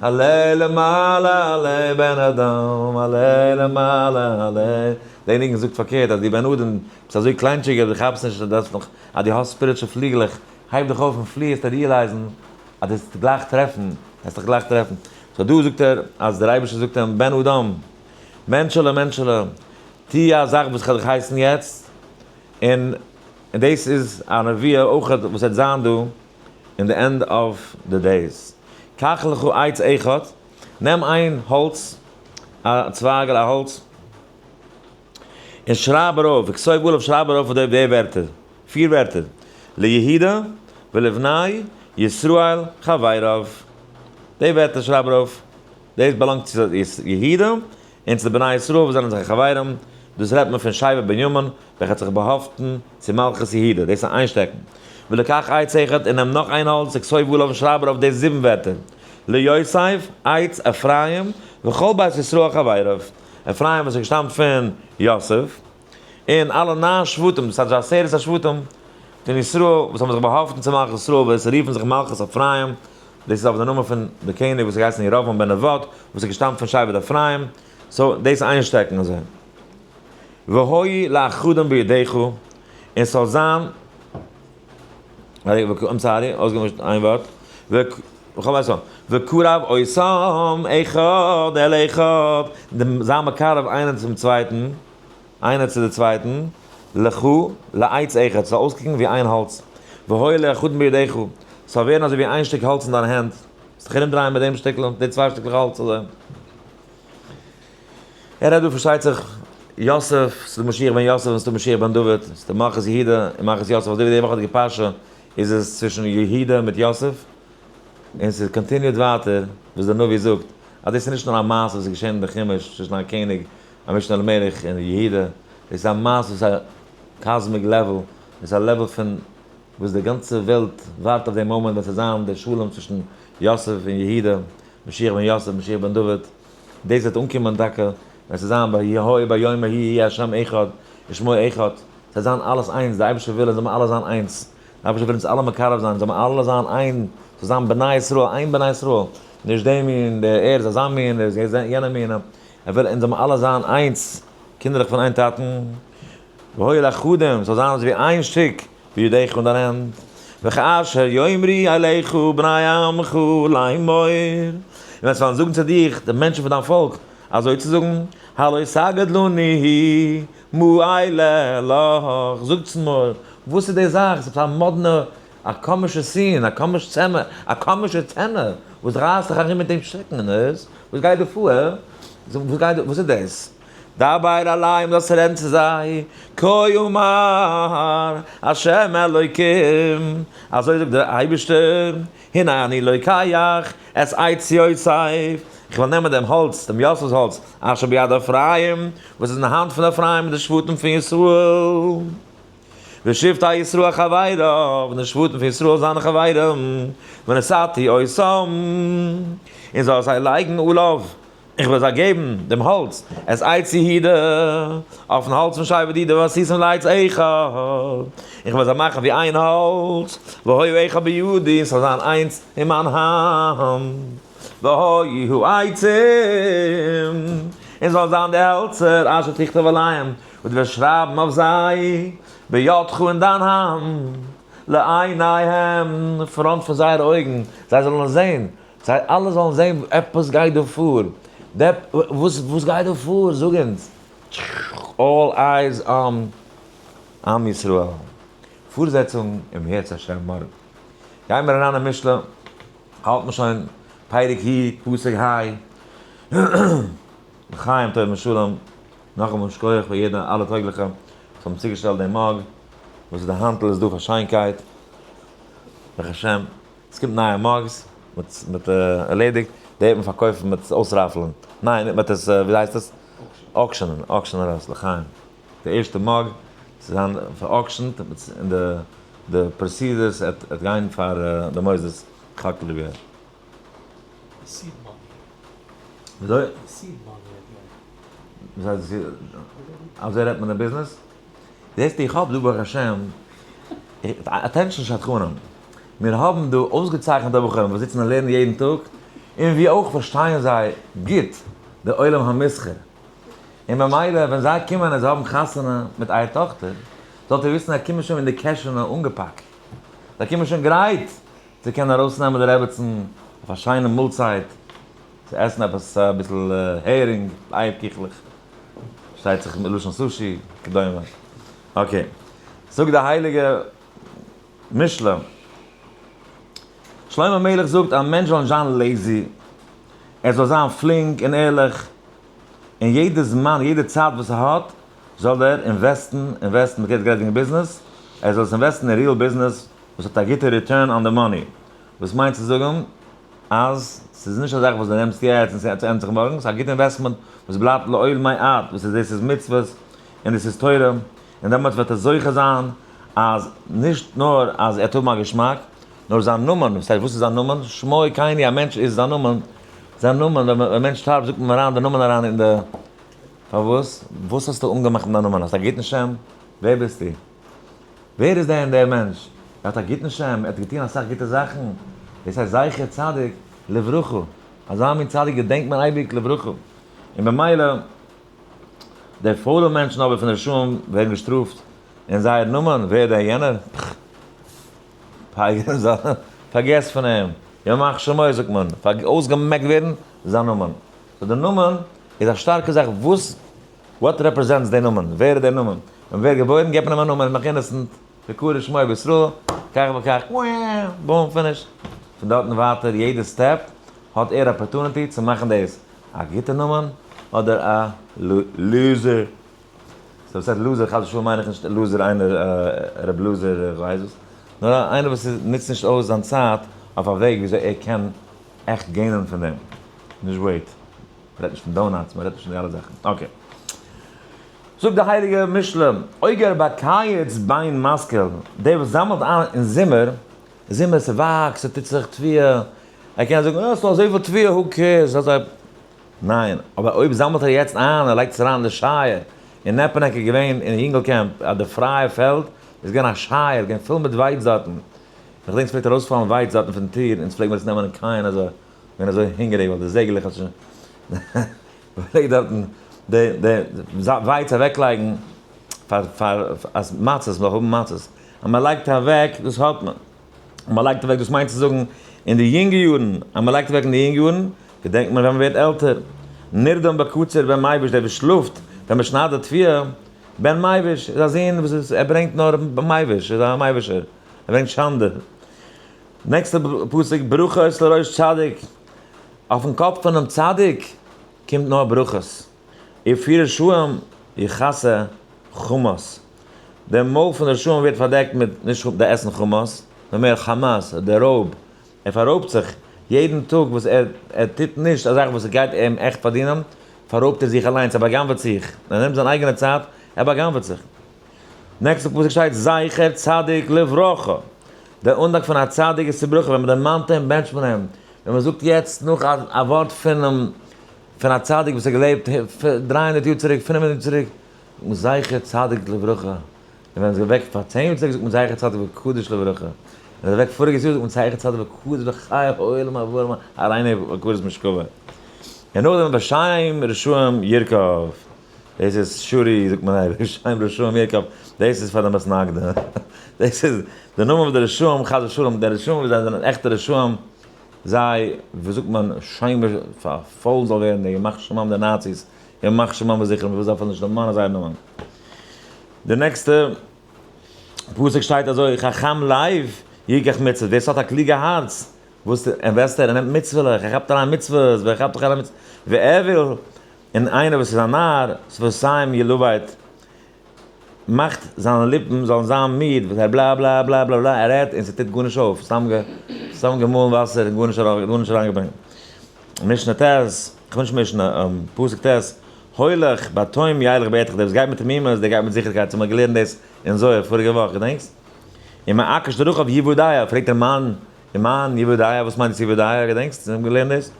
עלה למעלה עלה, בן אדם, עלה למעלה עלה, דער ניגון זאגט פארקערט אז דו בן אדם ביסט אזוי קליינטשיג אז דו כאפסט נישט אז דו האסט נאך, אז דו האסט spiritual פליגלעך, הייב דיך אויף און פלי וועסטו realize ן אז דו וועסט גלייך טרעפן, וועסט דיך גלייך טרעפן. so דא זאגט ער אז דער אייבערשטער זאגט אים, בן אדם, מענטשעלע, מענטשעלע, טו א זאך וואס איך וועל דיך הייסן יעצט, און דאס איז א נבואה אויך וואס וועט זיין דא אין די end of the days. קח לך עץ אחד, נעם איין האלץ, א צווייגל, א האלץ, און שרייב ארויף, וכתוב עליו, שרייב ארויף אויף די ווערטער, פיר ווערטער, ליהודה ולבני ישראל חבריו. די ווערטער שרייב ארויף, דאס באלאנגט צו יהודה און צו די בני ישראל וואס זענען זיינע חברים, דאס רעדט מען פון שבט בנימין וועלכער האט זיך באהאפטן צו מלכות יהודה, דאס איז איין שטעקן. ולקח עץ אחד און נעם נאך איין האלץ, וכתוב עליו און שרייב ארויף די זיבן ווערטער, ליוסף, עץ אפרים, וכל בית ישראל חבריו. אפרים וואס איז געשטאמט פון יוסף, און אלע ניין שבטים, דאס הייסט די עשרת השבטים פון ישראל, וואס האבן זיך באהאפטן צו מלכות ישראל, וואס רופן זיך מלכות אפרים, דאס איז אויף די נאמען פון די קעניג וואס האט געהייסן ירבעם בן נבט, וואס איז געשטאמט פון שבט אפרים, so דאס איינשטעקן אזוי. והיו לאחדים בידך, און ס'זאל זיין, I'm sorry, אויסגעמישט איין ווארט, וקרב אותם אחד אל אחד, זיי מקרב איינער צום צווייטן, איינער צו די צווייטן, לך לעץ אחד, ס'זאל אויסקוקן ווי איין האלץ, והיו לאחדים בידך, ס'זאל ווערן אזוי ווי איין שטיק האלץ אין דיינע הענט, זיך ארומדרייען מיט דעם שטיקל, די צוויי שטיקלעך האלץ אזוי. ער רעדט דא פארשטייט זיך יוסף, ס'איז דא משיח בן יוסף און ס'איז דא משיח בן דוד, ס'איז דא מלכות יהודה און מלכות יוסף, אזוי ווי די וואכעדיגע פרשה איז עס צווישן יהודה מיט יוסף, און ס'איז continued ווייטער וואס דער נביא זאגט אז דאס איז נישט נאר א מעשה וואס איז געשען אין די חומש צווישן א קעניג א משנה למלך און יהודה, דאס איז א מעשה וואס איז א cosmic level, דאס איז א level פון וואס די גאנצע וועלט ווארט אויף דעם מאמענט ווען ס'וועט זיין דער שלום צווישן יוסף און יהודה, משיח בן יוסף, משיח בן דוד. דאס וועט אנקומען טאקע ווען ס'וועט זיין והיה ביום ההוא יהיה השם אחד ושמו אחד, ס'וועט זיין אלעס איינס, דער אייבערשטער וויל אונז זאל מיר אלע זיין איינס, דער אייבערשטער וויל אונז אלע מקרב זיין, זאל מיר אלע זיין איין, ס'זאל זיין בני ישראל, איין בני ישראל, נישט דער מין, דער ער איז אזא מין, ער איז יענער מין, ער וויל אונז זאל מיר אלע זיין איינס, קינדערלעך פון איין טאטן, והיו לאחדים, ס'זאל זיין אזויווי איין שטיק. בידך אין דיין הענט, וכאשר יאמרו אליך בני עמך לאמור, און ווען עס וועלן זאגן צו דיך די מענטשן פון דיין פאלק, אזוי צו זאגן, הלא תגיד לנו מה אלה לך, זאגטס מיר, וואס איז די זאך, עס איז עפעס א מאדנע, א קאמישע scene, א קאמיש סצענע, א קאמישע סצענע, וואס רייסט זיך ארום מיט דעם שטעקן, וואס גייט דא פאר, וואס גייט דא, וואס איז דאס? דבר אליהם זאלסט רעדן צו זיי, כה אמר ה' אלוקים, אזוי זאגט דער אייבערשטער, הנה אני לוקח את עץ יוסף, איך וועל נעמען דעם האלץ, דעם יוסף'ס האלץ, אשר ביד אפרים, וואס איז אין האנט פון אפרים און די שבטים פון ישראל, ושבטי ישראל חבריו, און די שבטים פון ישראל זיינע חברים, ונתתי אותם, און זאל זיי לייגן עליו, איך וועל זיי געבן דעם האלץ, את עץ יהודה, אויפן האלץ פון שבט יהודה, ועשיתם לעץ אחד, איך וועל זיי מאכן ווי איין האלץ, והיו אחד בידי, עס זאל זיין איינס אין מיין האנט, והיו העצים, און זאלן זיין די העלצער, אשר תכתוב עליהם, וואס דו וועסט שרייבן אויף זיי, בידך אין דיין האנט, לעיניהם, front פון זייערע אויגן, זיי זאלן עס זען, זיי אלע זאלן זען עפעס גייט דא פאר, וואס וואס גייט דא פאר, זאג אונז, all eyes on עם ישראל. פארזעצונג אם ירצה השם מארגן. גייען מיר אריין אין משלי, האלט מען שוין פרק י פסוק ה, לחיים טובים ושלום, נאכאמאל שכוח פאר יעדע אלע טויגליכע. האבן צוגעשטעלט דעם mug, וואס די האנטל איז דא פאר שיינקייט, ברוך השם, עס קומט נייע mugs, מיט ערלעדיגט, די וועט מען פארקויפן מיט אויסראפלען, ניין, מיט עס, ווי הייסט עס? auction ען, auction ארויס, לחיים. די ערשטע mug צו זיין פאר-auction ט, און די procedures עט גיין פאר די מוסדות חק לב. Seed money. וויאזוי? Seed money עט גיין. וואס הייסט די seed? אזוי רעדט מען אין ביזנעס? זעסטו איך האב דא ברוך השם attention שדכנים. מיר האבן דא אויסגעצייכנטע בחורים וואס זיצן און לערנען יעדן טאג, און ווי אויך פארשטייען זיי גוט די עולם המסחר. און במילא ווען זיי קומען און זיי האבן חתונה מיט אייער טאכטער, זאלט איר וויסן זיי קומען שוין אין די קעשענע אנגעפאקט. זיי קומען שוין גרייט צו קענען ארויסנעמען די רעבעצן אויף א שיינע מאלצייט, צו עסן עפעס אביסל הערינג, אייער קיכלעך, שטייט זיך מלשון סושי, כדומה. Okay, זאגט די הייליגע משלי, שלמה המלך זאגט א מענטש זאל נישט זיין lazy, ער זאל זיין פלינק און ערליך, און יעדע זמן, יעדע צייט וואס ער האט, זאל ער invest ן, invest ן, מ'האט יעצט גערעדט וועגן ביזנעס, ער זאל עס invest ן אין real business וואס האט א גוטע return on the money, וואס מיינט צו זאגן אז ס'איז נישט א זאך וואס דו נעמסט יעצט און ס'ענדיגט זיך מארגן, ס'איז א גוטע investment וואס בלייבט לעולמי עד, וואס איז דאס איז מצוות און דאס איז תורה, און דעמאלטס וועט ער זוכה זיין אז נישט נאר אז ער וועט האבן א געשמאק, נאר זיין נאמען, וואס הייסט וואס איז זיין נאמען? שמו כן הוא, א מענטש איז זיין נאמען, זיין נאמען, ווען א מענטש שטארבט זאגט מען אריין די נאמען אריין אין די, פארוואס? וואס האסטו אנגעמאכט מיט דיין נאמען? האסט א גוטן שם? ווער ביסטו? ווער איז דען דער מענטש? ער האט א גוטן שם, ער האט געטון אסאך גוטע זאכן, דאס הייסט זכר צדיק לברכה, אזא מין צדיק געדענקט מען אייביג לברכה, און במילא די פוילע מענטשן אבער פון רשעים ווערן געשטראפט אין זייער נאמען, ווער דער יענער? פארגעס פון אים, ימח שמו זאגט מען, אויסגעמעקט ווערן זיין נאמען. so די נאמען איז א שטארקע זאך, וואס what represents די נאמען? ווער איז דער נאמען? ווען מ'ווערט געבוירן גיבט מען אים א נאמען, נאך innocent, ויקרא שמו בישראל, כך וכך, boom, finish. פון דארטן ווייטער יעדע step האט ער opportunity צו מאכן דאס א גוטע נאמען אדער א loser. so וואס הייסט loser? חס ושלום מיין איך נישט loser איינער רב לוזער איך ווייס וואס, נאר איינער וואס נוצט נישט אויס זיין צייט אויף א וועג וויאזוי ער קען עכט gain ען פון דעם. נישט wait. מ'רעדט נישט פון donuts, מ'רעדט נישט פון די אלע זאכן. Okay. זאגט די הייליגע משלי, אוגר בקיץ בן משכיל, דער וואס זאמלט איין אין זומער, זומער ס'וואקסט, ס'טוט זיך תבואה, ער קען זאגן, אה, ס'דא אזויפיל תבואה, who cares, אזוי, ניין, אבער אויב זאמלט ער יעצט איין, ער לייגט עס אריין אין די שייער, אין נעפענעק איז געווען אין יונגל camp, אז די פרייע פעלד איז געווען א שייער, געווען פול מיט ווייץ דארטן, איך געדענק ס'פלעגט ארויספאלן ווייץ דארטן פון טיר, אונז פלעגן מיר עס נעמען און קייען אזוי. געווען אזוי הונגעריג ווייל די זעגעלעך האט שוין מ'פלעגט דארטן די די ווייץ אוועקלייגן פאר פאר אז מצות מ'זאל האבן מצות, אז מ'לייגט אוועק דאס האט מען, אז מ'לייגט אוועק דאס מיינט צו זאגן אין די יונגע יארן, אז מ'לייגט אוועק אין די יונגע יארן געדענקט מען ווען מ'ווערט עלטער, נרדם בקציר בן מביש דער וואס שלאפט ווען מ'שניידט די תבואה, בן מביש איז א זון וואס איז ער ברענגט נאר מביש איז א מבישער ער ברענגט שאנדע. נעקסטע פסוק, ברכות לראש צדיק, אויפן קאפ פונעם צדיק קומט נאר ברכות, ופי רשעים יכסה חמס, דער מויל פון רשעים ווערט פארדעקט מיט, נישט די עסן חמס, נאר מער חמס, דער רויב, ער פאררויבט זיך, יעדן טאג וואס ער ער טוט נישט א זאך וואס גייט אים עכט פארדינען, פאררויבט ער זיך אליינס, ער בא'גנב'עט זיך, ער נעמט זיין אייגענע צייט, ער בא'גנב'עט זיך. נעקסטע פסוק שטייט זכר צדיק לברכה, דער אנדענק פון א צדיק איז צו ברכה, ווען מען דערמאנט אים בענטשט מען אים, ווען מען זאגט יעצט נאך א ווארט פונעם פון א צדיק וואס האט געלעבט 300 יאר צוריק, 500 יאר צוריק, זאגט מען זכר צדיק לברכה, און ווען ער איז אוועק פאר 10 יאר צוריק זאגט מען זכר צדיק וקדוש לברכה, ווען ער איז אוועק פאריגעס יאר זאגט מען זכר צדיק וקדוש לחיי העולם הבא הריני הכרת משכבו, און נאכדעם בשם רשעים ירקב. דאס איז שורי זאגט מען אייביג, שם רשעים ירקב, דאס איז פאר די מתנגדים, דאס איז די נאמען פון די רשעים חס ושלום, די רשעים וואס זיי זענען עכטע רשעים, זיי, ווי זאגט מען, שם פארפוילט זאל ווערן די ימח שמם די נאציס, ימח שמם וזכרם, מ'וויל זיי אפילו נישט דערמאנען זייער נאמען. די נעקסטע פסוק שטייט אזוי, חכם לב יקח מצוות, ווער ס'האט א קלוגע הארץ, וואס invest ער, ער נעמט מצוה'לעך, ער כאפט אריין מצוות, ווער כאפט אריין מצוות, ואויל, און איינער וואס איז א נאר, שפתיים ילבט. מאכט זיינע ליפן זאלן זיין מיד, וואס ער בלא בלא בלא בלא בלא, ער רעדט און ס'טוט גארנישט אויף, סתם סתם געמאלן וואסער און גארנישט גארנישט אריינגעברענגט. משנה ט', כ'מיין נישט משנה, פסוק ט', הולך בתום ילך בטח, דער וואס גייט מיט תמימות דער גייט מיט זיכערקייט, סאו מ'האט געלערנט דאס אין זוהר פאריגע וואך, געדענקסט? און מעקש דרכיו יוודע, פרעגט ער מאן ומאן יוודע, וואס מיינט דאס יוודע, געדענקסט? מ'האט געלערנט דאס?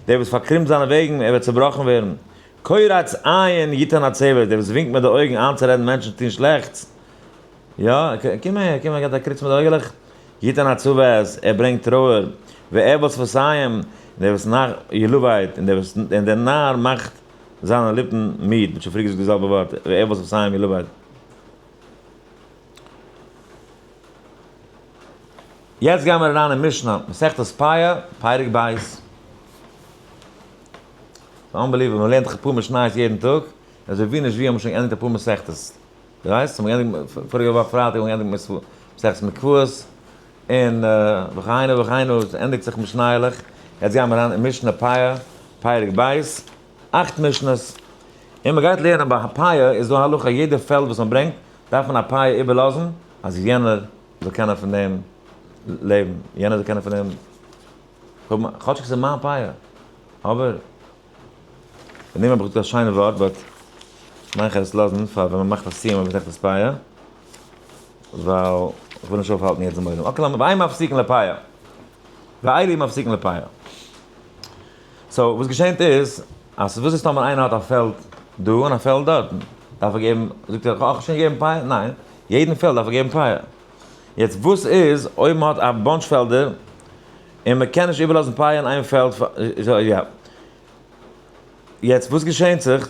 דער וואס פארקרומט זיינע וועגן, ער וועט צעבראכן ווערן. קורץ עין יתן עצבת, דער וואס ווינקט מיט די אויגן איינצורעדן מענטשן צו טון שלעכטס, יא, קום אהער, קום אהער, געבט א קריץ מיט די אויגעלעך, יתן עצבת, ער ברענגט טרויער, וערבל שפתיים, און דער וואס נאר ילובייט, און דער וואס, און דער נאר מאכט זיינע ליפן מיד, מ'האט שוין פריער געזאגט די זעלבע ווארט, וערבל שפתיים ילובייט. יעצט גייען מיר אריין אין משנה, מסכת פאה, פרק ב'. ס'איז unbelievable, מ'לערנט דאך אפאר משניות יעדן טאג, אזוי ווי נישט ווי האבן מיר שוין געענדיגט אפאר מסכתות. דו ווייסט? מ'האט געענדיגט פאריגע וואך פרייטאג האבן מיר געענדיגט מסכת מקוואות, און וכהנה וכהנה, עס ענדיגט זיך משנה'לעך. יעצט גייען מיר אריין אין משנה פאה, פרק ב', אכט משנות. און מ'גייט לערנען ביי פאה איז דא א הלכה יעדע פעלד וואס מ'ברענגט דארף מען א פאה איבערלאזן אז יענער זאל קענען פון דעם לעבן, יענער זאל קענען פון דעם האבן, כאטשיג ס'איז מיין פאה, אבער פון דעם האב איך געזאגט א שיינע ווארט, but מיין כ'על עס לאזן פאר ווען מ'מאכט א סיום אויף מסכת פאה, ווייל כ'וויל נישט אויפהאלטן יעצט דעם עולם. okay לאמיר, ואין מפסיקין לפאה, ואלו מפסיקין לפאה. so וואס געשענט איז, אז וואס איז טאמער איינער האט א פעלד דא און א פעלד דארטן, דארף ער געבן, זאגט ער איך האב שוין געגעבן פאה, ניין, יעדן פעלד דארף ער געבן פאה. יעצט וואס איז אויב מען האט א bunch פעלדער און מען קען נישט איבערלאזן פאה אין איין פעלד, יא. יעצט וואס געשענט זיך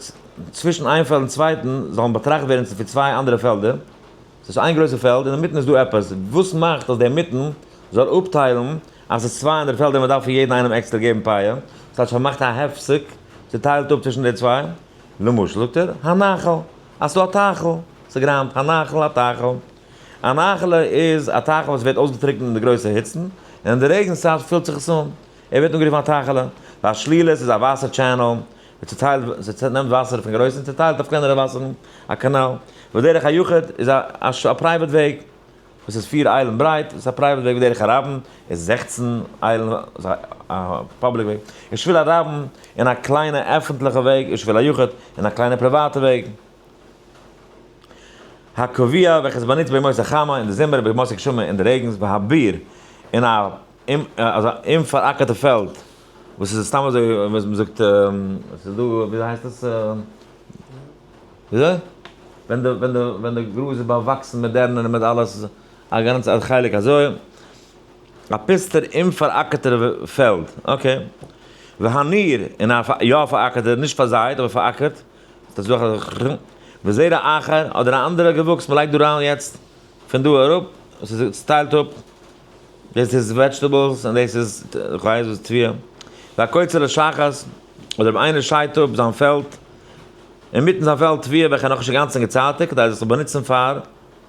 צווישן איין פעלד און צווייטן זאלן באטראכט ווערן ווי צוויי אנדערע פעלדער, ס'איז איין גרויסע פעלד און אינמיטן איז דא עפעס, וואס מאכט אז דער מיטן זאל אפטיילן אז ס'איז צוויי אנדערע פעלדער און מ'דארף פאר יעדן איינעם עקסטער געבן פאה, ס'טייטש פארמאכט א הפסק, צוטיילט אפ צווישן די צוויי, למשל זאגט ער, הנחל, אז ס'דא א טייכל, ס'גראמט, הנחל א טייכל. א נחלה איז א טייכל וואס ווערט אויסגעטריקנט אין די גרויסע היצן, און אין די רעגנס צייט פילט זיך עס אן. ער ווערט אנגערופן א טייכעלע. והשלולית איז א וואסער channel, וואס צוטיילט, ס'נעמט וואסער פון גרויסן און צוטיילט אויף קלענערע וואסערן, א קאנאל. ודרך היחיד איז א private וועג, וואס איז פיר איילן ברייט, דאס איז א private וועג, ודרך הרבים איז 16 איילן, א public וועג. און שביל הרבים אין א קליינע עפנטליכע וועג, און שביל היחיד אין א קליינע פריוואטע וועג. הקבוע וועלכע איז באנוצט בימות החמה אין די זומער ובימות הגשמים אין די רעגנס והביר אין א אזא אומפאראקערטע פעלד וואס איז סתם אזוי וואס מען זאגט עס איז דא וויאזוי הייסט עס וויאזוי? ווען די ווען די ווען די גראז איז באוואקסן מיט דערנער און מיט אלעס א גאנצע חלק אזוי א פוסטער אומפאראקערטער פעלד okay והניר אין א יא פאראקערטער נישט פארזייט אבער פאראקערט וזרע אחר, אדער א אנדערע געוואוקס, מ'לייגט דא אריין יעצט פון דא אראפ, עס טיילט אפ, דאס איז vegetables און דאס איז כ'ווייס וואס תבואה, והקוצר לשחת, אדער אויב איינער שיידט אפ זיין פעלד, אינמיטן זיין פעלד תבואה וועלכע איז נאכנישט אינגאנצן געצייטיגט, כדי זיך צו באנוצן פאר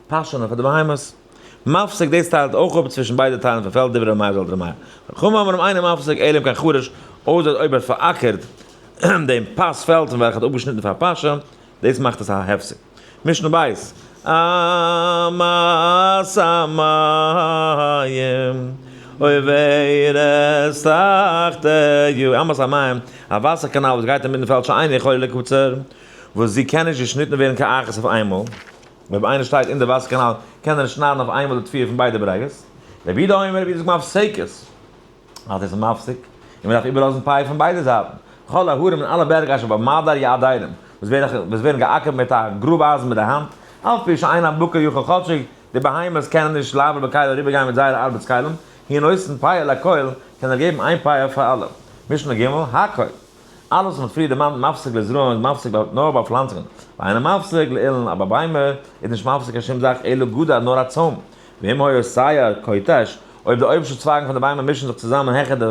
פאשענען פאר די בהמות. מפסיק דאס טיילט אויך אפ צווישן ביידע טיילן פון פעלד דברי ר' מאיר זאגט ר' מאיר. חכמים אומרים אינו מפסיק אלא אם כן חרש אויסער אויב ער האט פאראקערט דעם פאס פעלד פון וועלכע האט אפגעשניטן פאר פאשע, דאס מאכט עס א הפסק. משנה בית. אמת המים עוברת תחתיו אמת המים, א וואסער קאנאל וואס גייט אינמיטן פעלד שאינה יכולה לקצר, וואס זי קען נישט געשניטן ווערן כאחת אויף איינמאל. אויב איינער שטייט אין די וואסער קאנאל קען ער נישט שניידן אויף איינמאל די תבואה פון ביידע ברעגעס. רבי יהודה אומר, רבי יהודה זאגט מפסקת. אז עס איז מפסיק, און מען דארף איבערלאזן פאה פון ביידע זייטן. כל ההרים און אלע בערג אשר במדר יעדרים, וואס ווערן געאקערט מיט א גראב אייזן מיט די האנט, אף פי שאין הבקר יכול כאטשיג די בהמות קענען נישט לעבור בכליו אריבערגיין מיט זייערע ארבעטס כלים, הוא נותן פאה לכל, קען ער געבן איין פאה פאר אלע. משנה ג', הכל. אלעס וואס מ'האט פריער דערמאנט מפסיק לזרעים איז מפסיק נאר ביי פלאנצונגען, ואינו מפסיק לאילן, אבער ביי ביימער איז נישט מפסיק קיין שום זאך אלא גדע נאר א צוים, ואם היה שער כותש, אויב די אויבערשטע צווייגן פון די ביימער מישן זיך צוזאמען העכער די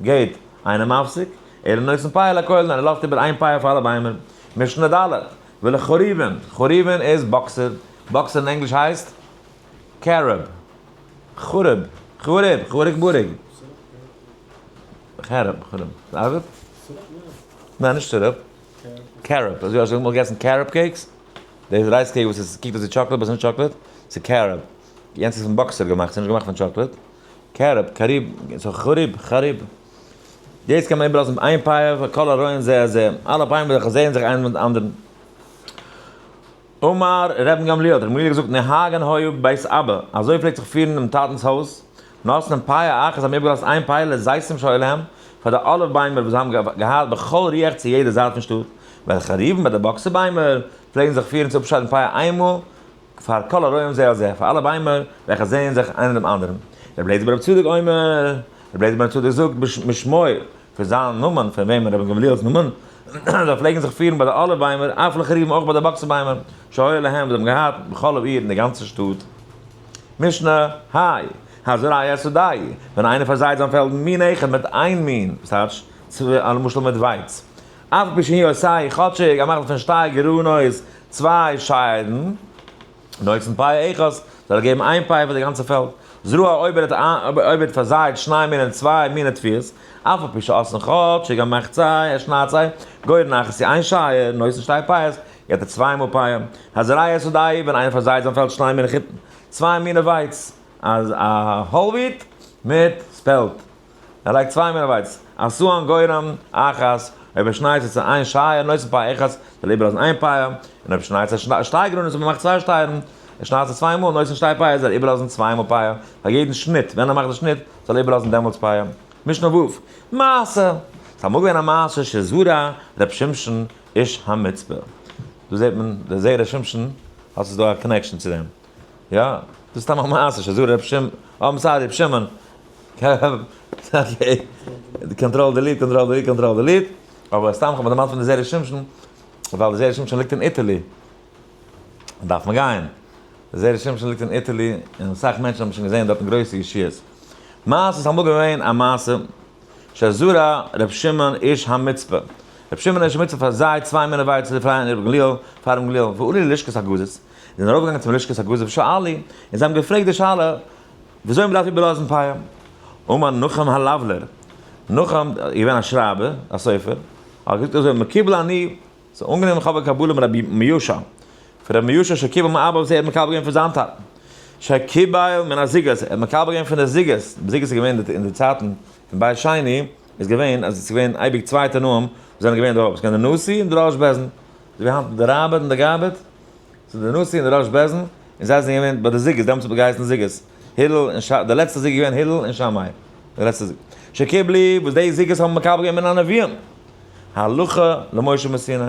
gate, אינו מפסיק, אלא נותן פאה לכל, נאר ער לאזט איבער איין פאה פאר אלע ביימער. משנה ד', ולחרובין, חרובין איז באקסער, באקסער אין ענגליש הייסט carob, חרוב, חרוב, חרוב בורג. חרוב, חרוב. ס'ארבעט? ניין, נישט syrup. Carob. אזוי האסט אמאל געגעסן carob cakes? דאס rice cake וואס עס קוקט אויס ווי chocolate, but ס'איז נישט chocolate, ס'איז carob. יענץ איז פון באקסער געמאכט, ס'איז נישט געמאכט פון chocolate. Carob, קאריב, ס'איז חריב, חריב. דאס קען מען איבערלאזן איין פאה פאר כל הרואים זה את זה, אלע ביימער וועלכע זעען זיך איינער מיטן אנדערן. אמר רבן גמליאל, האט ר' גמליאל געזאגט, נוהגין היו בבית אבא, אזוי פלעגט זיך פירן אינעם טאטנ'ס הויז, נותנין פאה אחת, זיי האבן איבערגעלאזט איין פאה לזיתים שהיו להם, פאר די אליוו ביימער וואס זיי האבן געהאט בכל רוח צו יעדע זייט פון שטאט, והחרובין ביי די באקסער ביימער, פלעגן זיך פירן צו אפשיידן פאה איינמאל, פאר כל הרואים זה את זה, פאר אלע ביימער וועלכע זעען זיך איינער דעם אנדערן. רבי אליעזר ברבי צדוק אומר, רבי אליעזר בן צדוק זאגט בשמו, פון זיין נאמען, פון וועמען? רבי גמליאל'ס נאמען, זיי פלעגן זיך פירן ביי די אליוו ביימער, אף לחרובין אויך ביי די באקסער ביימער, שהיו להם, וואס זיי האבן געהאט, בכל העיר, אין די גאנצע שטאט. משנה, היי, הזורע את שדהו, ווען איינער פארזייט זיין פעלד מין אחד מיט איין מין, וואס טייטש, למשל מיט ווייץ, אף על פי שהוא עושהו, כאטשיג ער מאכט פון שתי גרנות צוויי שייערן, נותן פאה אחת, זאל ער געבן איין פאה פאר די גאנצע פעלד. זרע אויב ער האט אויב ער האט פארזייט שני מינים צוויי מיני תבואות, אף על פי שעשאן כאטשיג ער מאכט זיי, ער שניידט זיי, גורן אחת צו איין שייער, נותן שתי פאות, געבט ער צוויי מאל פאה. הזורע את שדהו, ווען איינער פארזייט זיין פעלד שני מיני חיטים, צוויי מיני ווייץ, א whole wheat מיט spelt. ער לייגט צוויי מיני ווייץ, עשאן גורן אחת, אויב ער שניידט עס צו איין שייער, נותן פאה אחת, זאל ער איבערלאזן איין פאה, און אויב שניידט עס שתי גרנות אויב ער מאכט צוויי שטייערן, ער שניידט עס צוויי מאל, נותן שתי פאות, זאל ער איבערלאזן צוויי מאל פאה, פאר יעדן שניט, ווען ער מאכט די שניט, זאל ער איבערלאזן דעמאלטס פאה. משנה ו'. מעשה. ס'איז אמאל געווען א מעשה שזרע ר' שמשון איש המצפה. דא זעט מען דער זרע שמשון האט עס דא א connection צו דעם. יא, דאס איז סתם א מעשה שזרע ר' שמעון, אה sorry ר' שמעון. Okay, control delete, control delete, control delete. אבער סתם כ'האב מיר דערמאנט פון די זרע שמשון, ווייל די זרע שמשון ליגט אין Italy. דארף מען גיין. די זרע שמשון ליגט אין Italy, און אסאך מענטשן האבן שוין געזען דארטן גרויסע ישועות. מעשה איז אמאל געווען א מעשה, שזרע ר' שמעון איש המצפה. ר' שמעון איש המצפה פארזייט צוויי מיני ווייץ צו די פרייען ר' גמליאל פאר ר' גמליאל, ועלו ללשכת הגזית. זיי זענען ארויפגעגאנגען צום לשכת הגזית ושאלו, און זיי האבן געפרעגט די שאלה, וויאזוי מ'דארף איבערלאזן פאה. אמר נחום הלבלר, נחום איז געווען א שרייבער, א סופר, האט געזאגט אזוי, מקובל אני, ס'איז אנגענומען איך האב א קבלה מרבי מיושע, פון רבי מיושע שקיבל מאבא וואס ער האט מקבל געווען פון זיין טאטן, שקיבל מן הזוגות, ער האט מקבל געווען פון די זוגות, די זוגות איז געווען אין די צייטן פון בית שני, איז געווען אז עס איז געווען אייביג צוויי תנאים וואס זענען געווען די הויפט, עס איז געווען די נשיא און די ראש בית דין, אזוי ווי היינט די ראב"ד און די גאב"ד, ס'איז די נשיא און די ראש בית דין, און זיי זענען געווען ביי די זוגות, דעמאלטס האט מען געהייסן זוגות, הלל און ש, די לעצטע זוג איז געווען הלל און שמאי, די לעצטע זוג. שקיבלו, וואס די זוגות האבן מקבל געווען מן הנביאים. הלכה למשה מסיני.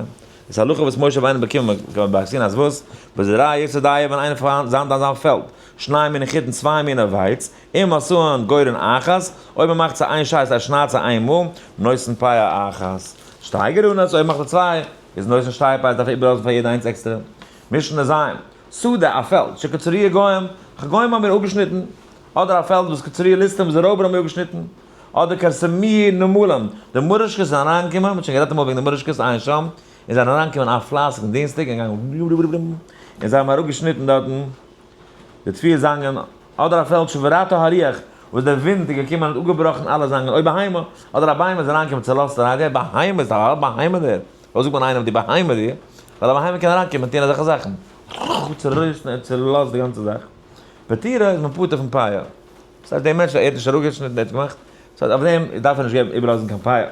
דאס הלכה וואס משה רבינו באקומען ביי סיני אז וואס? בזורע את שדהו ווען איינער פארזייט אין זיין פעלד, שני מיני חיטין צוויי מיני ווייץ, אם עשאן גורן אחת, אויב מען מאכט זיי איין שייער זיי שניידט זיי איין מאל, נותן פאה אחת. שתי גרנות, אויב מאכט ער צוויי, איז נותן שתי פאות דארף ער איבערלאזן פאר יעדע איינס עקסטערע. משנה ז', שדה, א פעלד, שקצרוה גוים, גוים האבן איר אפגעשניטן, אדער א פעלד וואס קצרוה ליסטים וואס די רויבער האבן איר אפגעשניטן, אדער כרסמוה נמלים, די מוראשקעס זענען אריינגעקומען, מ'האט שוין גערעדט אמאל וועגן די מוראשקעס עיין שם, און זענען אריינגעקומען א פלייסיגן דינסטאג און געגאנגען און זיי האבן אראפגעשניטן דארטן די תבואה זאנגען, אדער א פעלד שברתו הרוח, וואס דער ווינט איז געקומען און האט אפגעבראכן אלע זאנגען, או בהמה, אדער א בהמה איז אריינגעקומען צעלאזט אריין, די בהמה איז א בהמה דער, פארוואס זאגט מען איינעם די בהמה דיר? ווייל א בהמה קען אריינקומען און טון אזעלכע זאכן, צעריסן און צעלאזט די גאנצע זאך, פטורה איז מען פטור פון פאה, דאס הייסט דער מענטש ער האט נישט אראפגעשניטן ער האט געמאכט, דאס הייסט אויף דעם דארף ער נישט געבן איבערלאזן קיין פאה.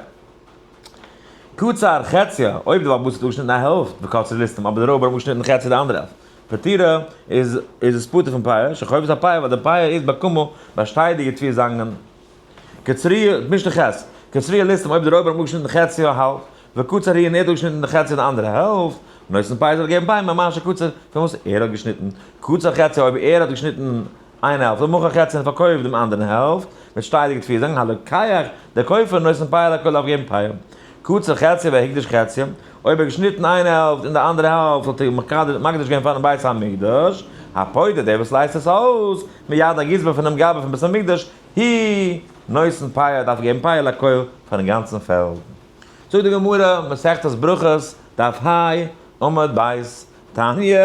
קצר חציה, אויב די בעל הבית האט אפגעשניטן א העלפט וקצרו ליסטים אבער די רויבער האבן אפגעשניטן חצי די אנדערע העלפט, פטורה איז איז עס פטור פון פאה, שחובת הפאה ווייל די פאה איז בקומו ביי שטייעדיגע תבואה זאנגען. קצרו, משנה ח', קצרוה ליסטים אויב די רויבער האבן אפגעשניטן חציה האלב, וקצר הוא און ער האט אפגעשניטן די חצי די אנדערע העלפט, נותן פאה זאל ער געבן פאה ממה שקצר פון וואס ער האט געשניטן, קצר חציה אויב ער האט געשניטן איין העלפט, ומכר חציה און פארקויפט דעם אנדערן העלפט, מיט שטייעדיגע תבואה זאנגען, הלוקח, דער קויפער, נותן פאה לכל דארף געבן פאה. קצר חציה והקדיש חציה, אויב ער האט געשניטן איין העלפט און די אנדערע העלפט האט ער מקדיש געווען פארן בית המקדש, הפודה דער וואס לייזט עס אויס, מיד הגזבר פונעם גבאי פון בית המקדש, הוא נותן פאה דארף געבן פאה לכל פארן גאנצן פעלד. זאגט די גמרא, מסכת ברכות, דף ה, עמוד ב', תניא,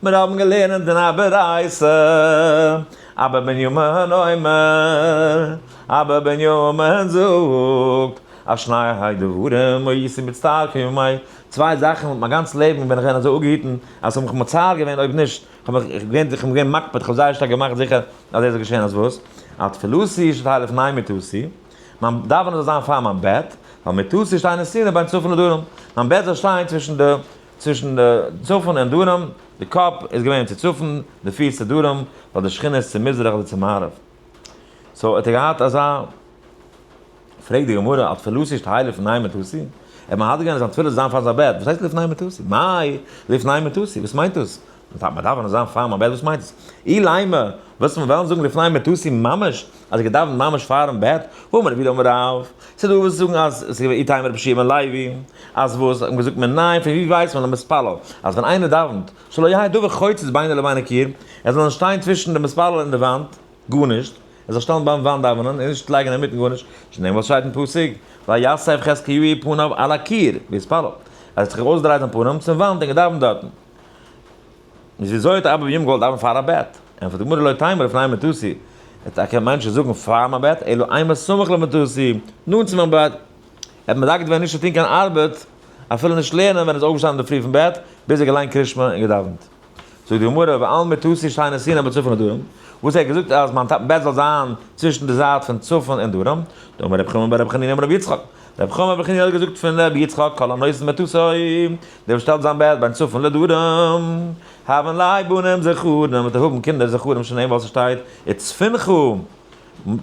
מיר האבן געלערנט אין א ברייתא, אבא בנימין אומר, אבא בנימין זאגט, על שני הדברים הייתי מצטער כל ימי, צוויי זאכן מיין גאנץ לעבן בין איך געווען אזוי אפגעהיטן אז ס'האט מיך מצער געווען אויב נישט, כ'האב מיך געווען איך בין געווען מקפיד, כ'האב זייער שטארק געמאכט זיכער אז דאס זאל געשען אז וואס? על תפילתי שתהא לפני מיטתי, מיין דאווענען זאל זיין פאר מיין בעט, ועל מיטתי שתהא נתונה בין צפון לדרום, מיין בעט זאל שטיין צווישן די צווישן די צפון און דרום, די קאפ איז געווען צו צפון, די פיס צו דרום, ווייל די שכינה איז צו מזרח אדער צו מערב. so האט ער געהאט אזא. פרעגט די גמרא, על תפילתי שתהא לפני מיטתי? ער האט מהדר געווען אז זיין תפילה זאל זיין פאר זיין בעט, וואס הייסט לפני מיטתי? מאי לפני מיטתי? וואס מיינט דאס? מען דארף ווען זיין פאר מיין בעט, וואס מיינט עס? אילימא, וואס מיר וועלן זאגן לפני מיטתי ממש, אז איך געדאווענט ממש פארן בעט, והאמר רב יהודה אמר רב, ס'איז דא וואס זאגן אז ס'איז געווען איתימא רבי יהושע בן לוי, אז וואס, האט מען געזאגט מנין, פון ווי ווייסט מען למתפלל, אז ווען איינער דאווענט, שלא יהא דבר חוצץ בינו לבין הקיר, ער זאל נישט שטיין צווישן די מתפלל און די וואנט, גארנישט, ער זאל שטעלן ביים וואנט דאווענען און נישט לייגן אינמיטן גארנישט, שנאמר וואס שטייט אין פסוק, ויסב חזקיהו פניו אל הקיר ויתפלל, ער האט זיך אויסגעדרייט זיין פנים צום וואנט און געדאווענט דארטן. איז וויאזוי האט אבא בנימין געוואלט דאווענען פאר א בעט? ענטפערט די גמרא לא תימא לפני מיטתי, ער האט קען מענטשן זאגן פאר מיין בעט, אלא אימא סמוך למיטתי, נאנט צו מיין בעט. ער האט מדקדק געווען נישט צו טון קיין ארבעט, אפילו נישט לערנען ווען ער איז אויפגעשטאנען אינדערפרי פון בעט, ביז ער האט געליינט קריאת שמע און געדאווענט. זאגט די גמרא ועל מיטתי שתהא נתונה בין צפון לדרום, וואס ער האט געזאגט אז מיין בעט זאל זיין צווישן די זייט פון צפון און דרום, דאמר רב חמא בר רב חנינא אמר רבי יצחק, רב חמא בר חנינא האט געזאגט פון רבי יצחק כל הנותן מטתו, דער וואס שטעלט זיין בעט בין צפון לדרום, הויין ליה בנים זכרים, וועט ער האבן קינדער זכרים שנאמר ווייל ס'שטייט וצפונך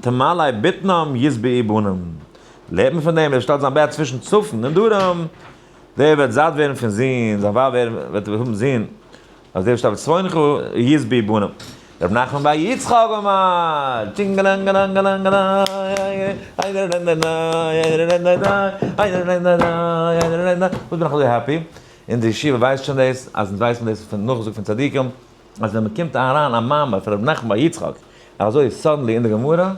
תמלא בטנם ישבעו בנים, לערנט מען פון דעם ער שטעלט זיין בעט צווישן צפון און דרום, דער וועט זאט ווערן פון זין, זיין ווייב וועט האבן זין, אז דער שטארבט צפונך ישבעו בנים. ר' נחמן בר יצחק אמר, וואס בין איך אזוי happy? און די ישיבה ווייסט שוין דאס, אז אונז ווייסן דאס פון נאכזאג פון צדיקים, אז ווען מען קומט אריין א מאמר פון ר' נחמן בר יצחק אזוי suddenly אין די גמרא,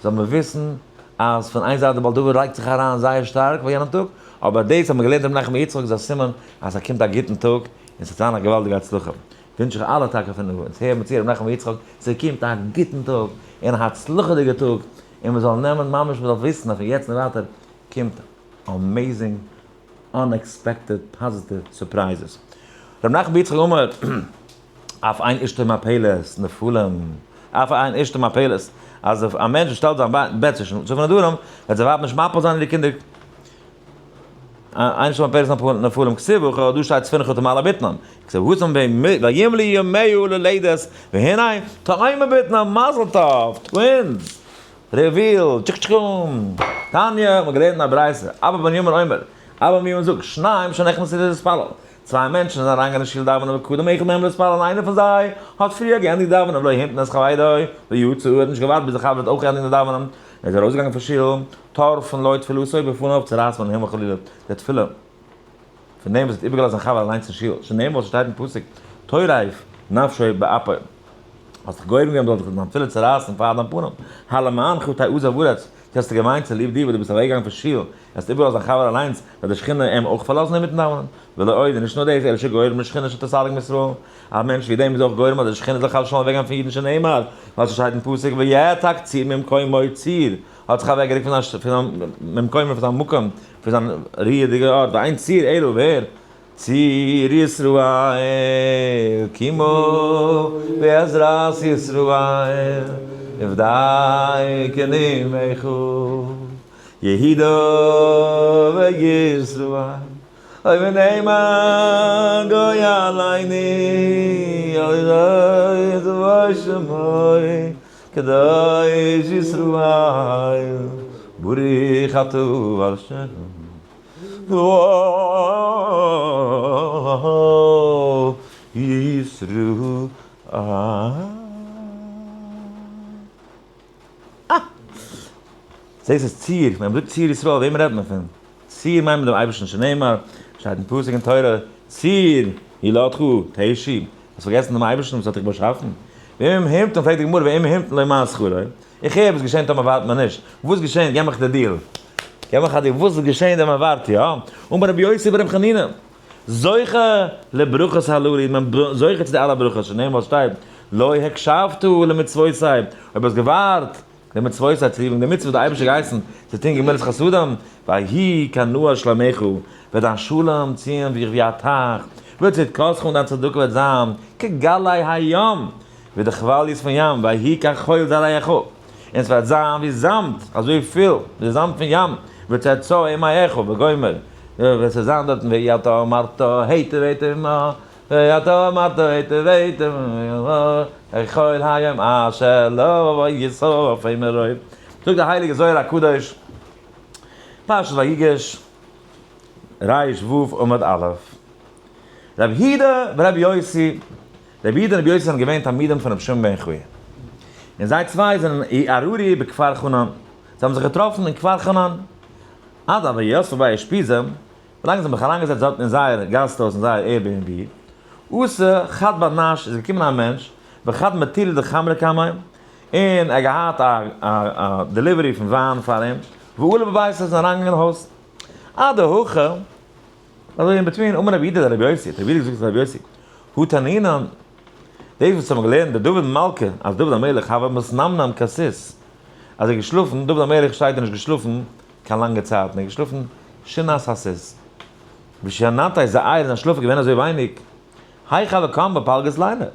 זאל מען וויסן אז פון איין זייט דער בעל דבר לייגט זיך אריין זייער שטארק ביי יענעם טאג, אבער דאס אז מען געלערנט ר' נחמן בר יצחק איז א סימן אז ס'קומט א גוטן טאג און ס'וועט זיין א געוואלדיגע הצלחה. ווינטש איך אלע טאקע פון אונז הער מיר צו ר' נחמן בר יצחק, ס'קומט א גוטן טאג און א הצלחה'דיגע טאג, און מען זאל נעמען ממש מען זאל וויסן אז פון יעצט און ווייטער קומט amazing unexpected positive surprises. ר' נחמן בר יצחק אמר, אף אין אשתו מפלת נפלים, אף אין אשתו מפלת, אז א מענטש שטעלט זיין בעט צווישן צפון און דרום, וועט זיין ווייב נישט מפיל זיין אירע קינדער, אין אשתו מפלת נפלים כתיב הכא, דא שטייט צפונך תמלא בטנם, כתיב התם וימלאו ימיה ללדת, והנה תאומים בטנם, מזל טוב, twins, reveal, טשיק טשיקום, תניא, מ'האט געלערנט אין א ברייתא, אבא בנימין אומר, אבא בנימין זאגט, שניים שנכנסו להתפלל, צוויי מענטשן זענען אריינגעגאנגען אין שול דאווענען וקדם אחד מהם להתפלל און איינער פון זיי האט פריער געענדיגט דאווענען ולא המתין את חברו ויצא ער האט נישט געווארט ביז דער חבר האט אויך געענדיגט דאווענען און איז ארויסגעגאנגען פון שול טורפין לו תפילתו בפניו צורייסט מען אים חלילה די תפילה פון דעם וואס האט איבערגעלאזט זיין חבר אליינס אין שול שנאמר וואס שטייט אין פסוק טורף נפשו באפו האסט דיך גורם געווען מ'זאל דיך דיין תפילה צורייסן פאר דיין פנים הלמענך תעזוב ארץ דו האסט געוויינט צוליב דיר וואס דו ביסט אוועקגעגאנגען פון שול האסט איבערגעלאזט דיין חבר אליינס, וועט די שכינה אים אויך פארלאזן אינמיטן דאווענען. ולא עוד, און נישט נאר דאס, אלא שגורם לשכינה שתסתלק מישראל. א מענטש ווי דעם איז אויך גורם אז די שכינה זאל חס ושלום אוועקגיין פון אידן שנאמר, ווייל ס'שטייט אין פסוק ויעתק צור ממקומו צור האט זיך אוועקגערוקט פון זיין ממקומו פון זיין מקום, פון זיין רועדיגע ארט, ואין צור אלא ווער? צור ישראל קימו בעזרת ישראל עבדי כנימך. יהודה וישראל, אוי ונאמן גוי עליני, אוי אוי אוי שמוי, קדוש ישראל, ברוך אתה השם. ישראל. אה! דאס איז צור, ווען מ'זאגט צור ישראל, וועם רעדט מען פון? צור מיינט מען דעם אייבערשטן שנאמר, שטייט אין פסוק אין תורה, צור ילדך תשי, האסט פארגעסן דעם אייבערשטן וואס האט דיך באשאפן? ואם המתן, פרעגט די גמרא, ואם המתן לו מה שכרו? איך הער וואס געשענט אויב מ'ווארט מען נישט, וואס געשענט, געב מיך די deal, געב מיך א deal, וואס געשענט ווען מ'ווארט יא? אמר רבי יוסי ברבי חנינא, זוכה לברכות הללו איז מען זוכה צו די אלע ברכות, שנאמר וואס שטייט, לא הקשבת למצוותי, אויב האסט געווארט. די מצוות צוליב די מצוה וואס דער אייבערשטער געהייסן צו טון גמילות חסדים, ויהי כנהר שלומך, וועט דיין שלום ציען זיך ווי א טייך, וצדקתך און דיין צדקה וועט זיין כגלי הים, ווי די כוואליעס פון ים, ויהי כחול זרעך, און עס וועט זיין ווי זאמד, אזוי פיל ווי די זאמד פון ים, וצאצאי מעיך וגומר, וועט עס זיין דארטן ואתה אמרת היטב היטב מה, ואתה אמרת היטב היטב מה, כחול הים אשר לא יסוף מרוב. זאגט דער הייליגער זוהר הקדוש, פרשת ויגש, רו עמוד א', רבי יהודה ורבי יוסי, רבי יהודה און רבי יוסי זענען געווען תלמידים פון רבי שמעון בן יוחאי, און זיי צוויי זענען ארורי בכפר חנן, זיי האבן זיך געטראפן אין כפר חנן, עד אבא יוסף ביי אושפיזא, ווילאנג זיי האבן זיך אריינגעזעצט דארטן אין זייער גאסט הויז אין זייער Airbnb, אתא חד בר נש איז געקומען א מענטש, וחד מטולא דחמרא קמיה, און ער האט געהאט א delivery פון וויין פאר אים, ועלו בביתא איז אריינגעגאנגען אין הויז. אדהכי, אזוי in between, אמר רבי יהודה לרבי יוסי, האט רבי יהודה געזאגט צו רבי יוסי, הא תנינן, דאס וואס האבן געלערנט דדוד מלכא, אז דוד המלך הוה מתנמנם כסוס, אז ער איז געשלאפן, דוד המלך שטייט ער נישט געשלאפן קיין לאנגע צייטן, ער איז געשלאפן שינת הסוס. ושינתיה זעיר איז זיין שלאף געווען אזוי ווייניג, היכי הוה קם בפלגות לילה.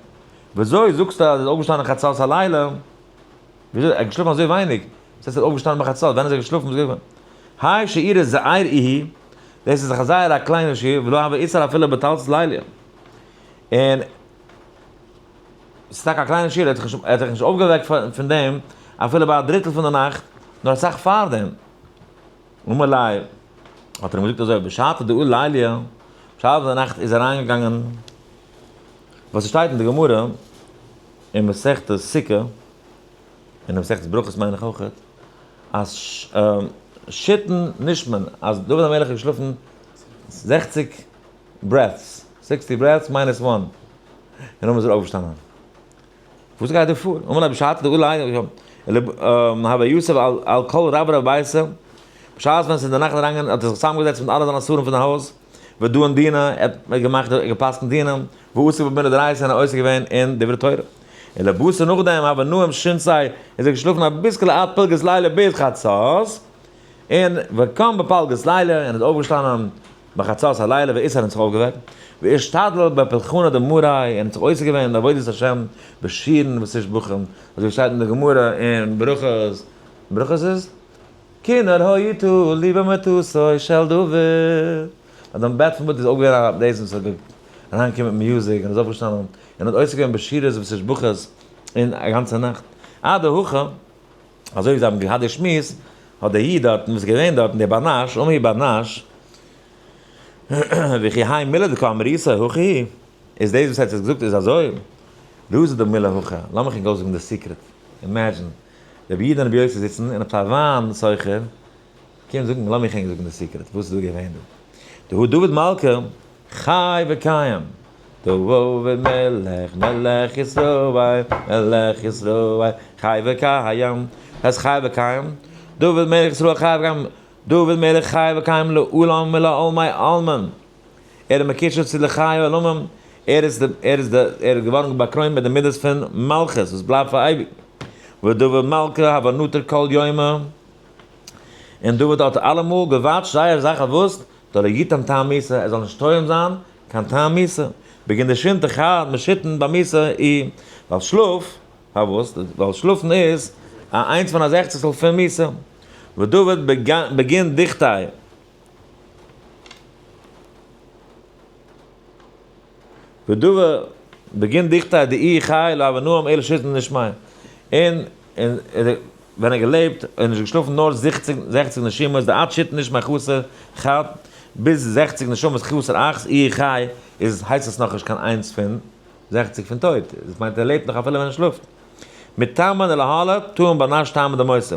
וויאזוי זאגסטו אז ער איז אויפגעשטאנען חצות הלילה? וויאזוי ער האט געשלאפן אזוי ווייניג? וואס הייסט ער איז אויפגעשטאנען ביי חצות? ווען איז ער געשלאפן? וואס גייט פאר? האי שיעורא זעיר איהו, דאס איז דאך א זייער א קליינע שיעור, ולא הוה אתער אפילו בתלתא ליליא. און ס'איז טאקע א קליינע שיעור, ער האט זיך נישט אויפגעוועקט פון דעם אפילו ביי א דריטל פון די נאכט, נאר אסאך פאר דעם. אמר ליה, האט ער אים געזאגט אזוי, בשעתא דעאל ליליא, בשעת די נאכט איז אריינגעגאנגען, וואס עס שטייט אין די גמרא אין מסכת סוכה, און אין מסכת ברכות מיין איך אויך, אז שיתין נשמין, אז דוד המלך איז געשלאפן 60 breaths, 60 breaths minus one, און נאכדעם איז ער אויפגעשטאנען. וואס גייט דא פאר? אמר ליה בשעתא דעאל הוה יתיב על כל רברבי ביתיה, בשעת ווען ס'איז די נאכט אריינגעגאנגען האט ער זיך צוזאמגעזעצט מיט אלע זיינע שרים פון די הויז, ודאין דינא, ער האט געמאכט געפסקנט דינים, ועסק במילי דאורייתא און ער עוסק געווען אין דברי תורה. און לבתר נאכדעם הוה נאים שינתיה איז ער געשלאפן אביסקעלע עד פלגות לילה ביז חצות, און וקם בפלגות לילה און איז אויפגעשטאנען בחצות הלילה ואתער און זיך אויפגעוועקט, ואשתדל בפולחנא דמאריה און האט זיך עוסק געווען אין עבודת השם בשירין ותשבחין, אזוי ווי שטייט אין די גמרא אין ברכות, ברכות איז, כינור היה תלוי במיטתו של דוד, אז דעם בעט פון דוד איז אויך געווען א דאס וואס האט אריינגעקומען מיט music און איז אויפגעשטאנען און האט עוסק געווען בשירות ותשבחות אין א גאנצע נאכט, אדהכי. אזוי ווי זיי האבן געהאט די שמועס, האט דער איד דארטן וואס איז געווען דארטן, דער בר נש, אמר בר נש, וכי האי מילי דקא אמריתו הכי, איז דאס וואס ער האט יעצט געזאגט איז אזוי, רזא דמילה הכי, לאמיך ענק אויסזאגן די secret, imagine, רבי יהודה און רבי יוסי זיצן און עפעס א וויין סוחר קומט זאגן, לאמיך ענק זאגן די secret, וואס איז דא געווען דא, דהא דוד מלכא חי וקיים, דוד מלך מלך ישראל מלך ישראל חי וקיים, וואס הייסט חי וקיים? דוד מלך ישראל חי וקיים, דוד מלך חי וקיים לעולם ולעולמי עלמין, ער איז מקושר צו לחיי עולמים, ער איז די ער איז די ער איז געווארן באקרוינט מיט די מידות פון מלכות וואס בלייבט פאר אייביג, ודוד מלכא הוה נטיר כל יומא, און דוד האט אלעמאל געוואטשט זייער זאך אויף וואס? דלא יטעם טעם מיתה, ער זאל נישט טועם זיין קיין טעם מיתה, בגין דשינתא חד משיתין במיתה איהי, ווייל שלאף, פארוואס? ווייל שלאפן איז א איינס פון א זעכציגסטל פון מיתה, ודוד בגין דוכתיה. ודוד בגין דוכתיה דאיהו חי לא הוה נאים אלא שיתין נשמי, און ווען ער האט געלעבט און נישט געשלאפן נאר 60 נשימות, דעד שיתין נשמי חסר חד, ביז 60 נשמות חסר אחת, איהו חי, איז הייסט עס נאכנישט קיין איינס פון 60 פון טויט, דאס מיינט ער לעבט נאך אפילו ווען ער שלאפט. מתמן ולהלאה טעם בר נש טעמא דמותא,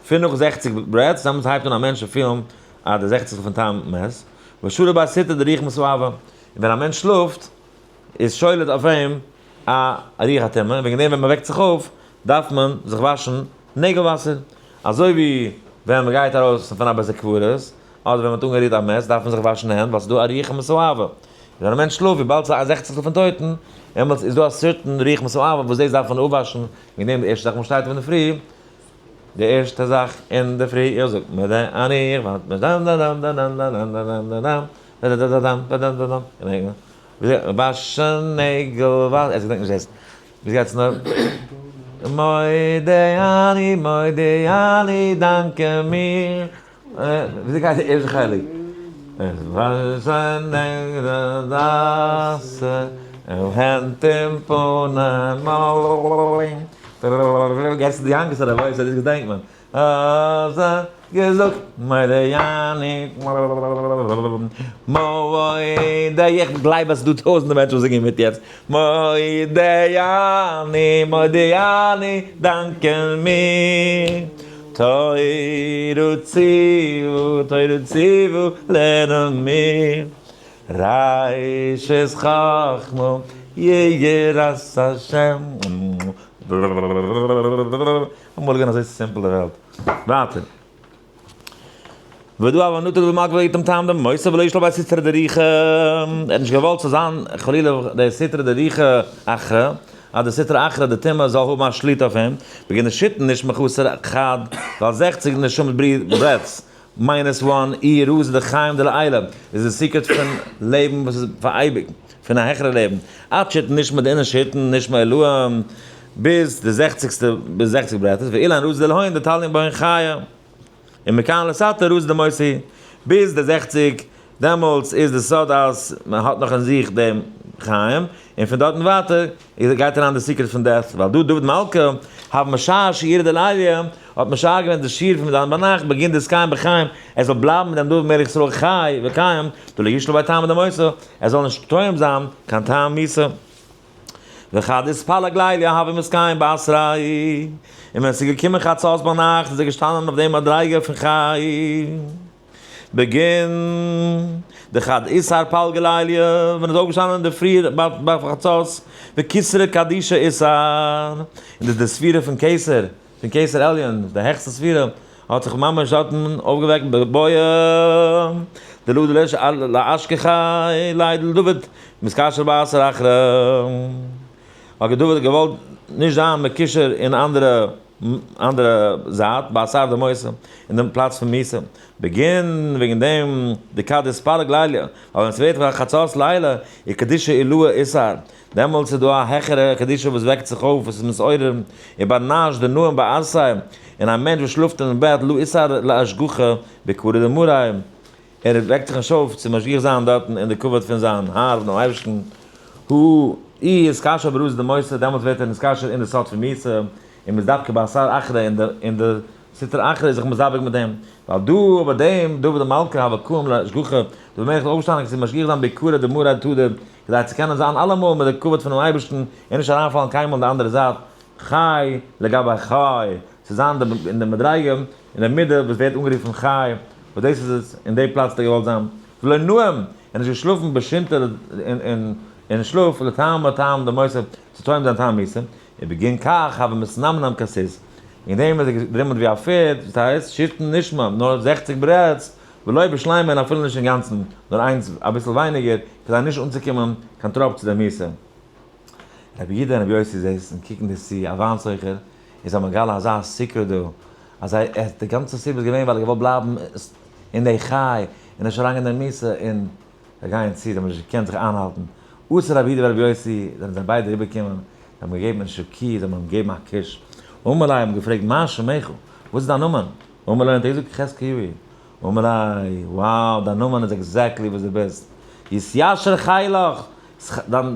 פון נאך 60 breaths, דעמאלטס הייבט אן א מענטש צו פילן אז די זעכציגסטל פון טעם מת, ושרא ביה סיטרא דרוח מסאבא, און ווען א מענטש שלאפט איז שולט אויף אים א רוח הטומאה, און וועגן דעם ווען מען וועקט זיך אויף דארף מען זיך וואשן נעגל וואסער, אזוי ווי ווען מען גייט ארויס פון א בית הקברות, אדער ווען מען האט אנגערירט א מת דארף מען זיך וואשן הענט ווייל ס'איז דא א רוח מסאבא, און ווען א מענטש שלאפט וויבאלד ס'איז א זעכציגסטל פון טויטן, דעמאלטס איז דא א certain רוח מסאבא וואס דאס דארף מען אפוואשן, וועגן דעם די ערשטע זאך וואס מען שטייט אויף אינדערפרי. די ערשטע זאך אינדערפרי איך זאג מודה אני איך ווארט מיר דאם דאם דאם דאם דאם דאם דאם דאם דאם דאם דאם דאם דאם דאם וואשן נעגל וואסער איך געדענק נישט דאס ביז יעצט נאר מודה אני מודה אני דאנקען מיר וויאזוי גייט די ערשטע חלק? וואשן נעגל וואסער הענט און פנים גייסט צו די יאנקעס אדער וואו, דאס געדענקט מען. אזא געזאגט מודה אני מודה איך גלייב אז ס'דא טויזענטער מענטשן וואס זינגען מיט יעצט מודה אני מודה אני דאנקען מיר תורה ציוו תורה ציוו לערנען מיר ראשית חכמה יראת השם. אמאל איז געווען אזוי simple די וועלט. ווייטער. ודא הוה נוטה דוד מלכא ויתם טעם דמותא ולא ישלח ביה סטרא דרוחא. ער האט נישט געוואלט ס'זאל זיין חלילה די סטרא דרוחא אחרא, אז די סטרא אחרא די טומאה זאל האבן א שליטה אויף אים, בגין דשיתין נשמי חסר חד, ווייל 60 נשמות breaths minus one איהו רזא דחיים דלעילא איז די secret פון לעבן וואס איז פאר אייביג. פון א העכערע לעבן, עד שיתין נשמי דאינון שיתין נשמי עילאה, ביז די זעכציגסטע, ביז 60 breaths, ואילין רזין דלהון דתלין בהון חיי, און מכאן לתתא רזא דמותא, ביז די 60, דעמאלטס איז די סוד אז מען האט נאך אין זיך דעם חיים, און פון דארטן ווייטער איז גייט אריין די secret פון death, ווייל דא דוד מלכא, הוה משער שיעורא דלעיליא, האט משער געווען די שיעור פון זיין ביינאכט בגין דאתקיים בחיים, ער זאל בלייבן מיט דעם דוד מלך ישראל חי וקיים, דלא ישלא ביה טעמא דמותא, ער זאל נישט טועם זיין קיין טעם מיתה. וכד אתפלג ליליא הוה מתקיים באתריה, און ווען עס איז געקומען חצות ביינאכט איז ער געשטאנען אויף דעם מדריגה פון חי. בגין דכד אתער פלגא ליליא, ווען ער איז אויפגעשטאנען אינדערפרי ביי חצות, וכתרא קדישא אתער, און דאס איז די ספירה פון כתר, פון כתר עליון, די העכסטע ספירה, האט זיך ממש דארטן אויפגעוועקט בבואה דלא דלש לאשכחיה ליה דדוד מתקשר באתר אחרא, האט דוד געוואלט נישט זיין מקושר אין אנדערע אנדערע זייט באתר דמותא, אין דעם פלאץ פון מיתה, בגין וועגן דעם דכד אתפלג ליליא, ווייל ווען ס'ווערט פאר חצות לילה איז קדושה עילאה אתער, דעמאלטס איז דא א העכערע קדושה וואס וועקט זיך אויף, וואס איז מתעורר, ובר נש דנאים בערסיה, און א מענטש וואס שלאפט אין בעט לא אתער לאשגוחא בכבודא דמריה, ער וועקט זיך נישט אויף צו משגיח זיין דארטן אין די כבוד פון זיין האר פונעם אייבערשטן, הוא אתקשר ברזא דמותא, דעמאלטס ווערט ער נתקשר אין די סוד פון מיתה, און מתדבקא באתר אחרא אין די סטרא אחרא איז זיך מזדווג מיט דעם, ווייל דא ביי דעם דוד מלכא הוה קאים לאשגוחא, דוד המלך איז אויפגעשטאנען צו משגיח זיין ביקרא דמריה תדיר, כדי צו קענען זיין אלעמאל מיט די כבוד פונעם אייבערשטן און נישט אריינפאלן קיינמאל אין די אנדערע זייט, חי לגבי חי, צו זיין אין די מדריגה, אין די מידה וואס ווערט אנגערופן חי, וואס דאס איז עס, אין די פלאץ האט ער געוואלט זיין, ולא נאים, ער איז נישט געשלאפן בשינתא אין שלאף, לטעמא טעם דמותא, צו טועם זיין טעם מיתה, ובגין כך הוה מתנמנם כסוס, וועגן דעם איז ער געדרימלט ווי א פערד, דאס הייסט, שיתין נשמי, נאר 60 breaths, ולא בשלימא און אפילו נישט אינגאנצן, נאר איינס אביסל ווייניגער, כדי נישט אנצוקומען קיין טראפ צו דער מיתה. רבי יהודה און רבי יוסי זעצן און קוקן דאס צו, א וויין סוחר איז א מגלה אזא secret דא, אז ער די גאנצע סיבה איז געווען ווייל ער געוואלט בלייבן אין די חי און נישט אריינגיין אין די מיתה, און זיי גייען צו, זיי האבן נישט געקענט זיך איינהאלטן, אתו רבי יהודה ורבי יוסי, זענען זיי ביידע אריבערגעקומען, זיי האבן געגעבן נשיקה, זיי האבן אים געגעבן א קוש, אמר ליה, האבן געפרעגט מה שמך, וואס איז דיין נאמען? אמר ליה, האט ער געזאגט חזקיהו, אמר ליה, wow, דיין נאמען איז exactly וואס דו ביסט, יתיישר חילך, דיין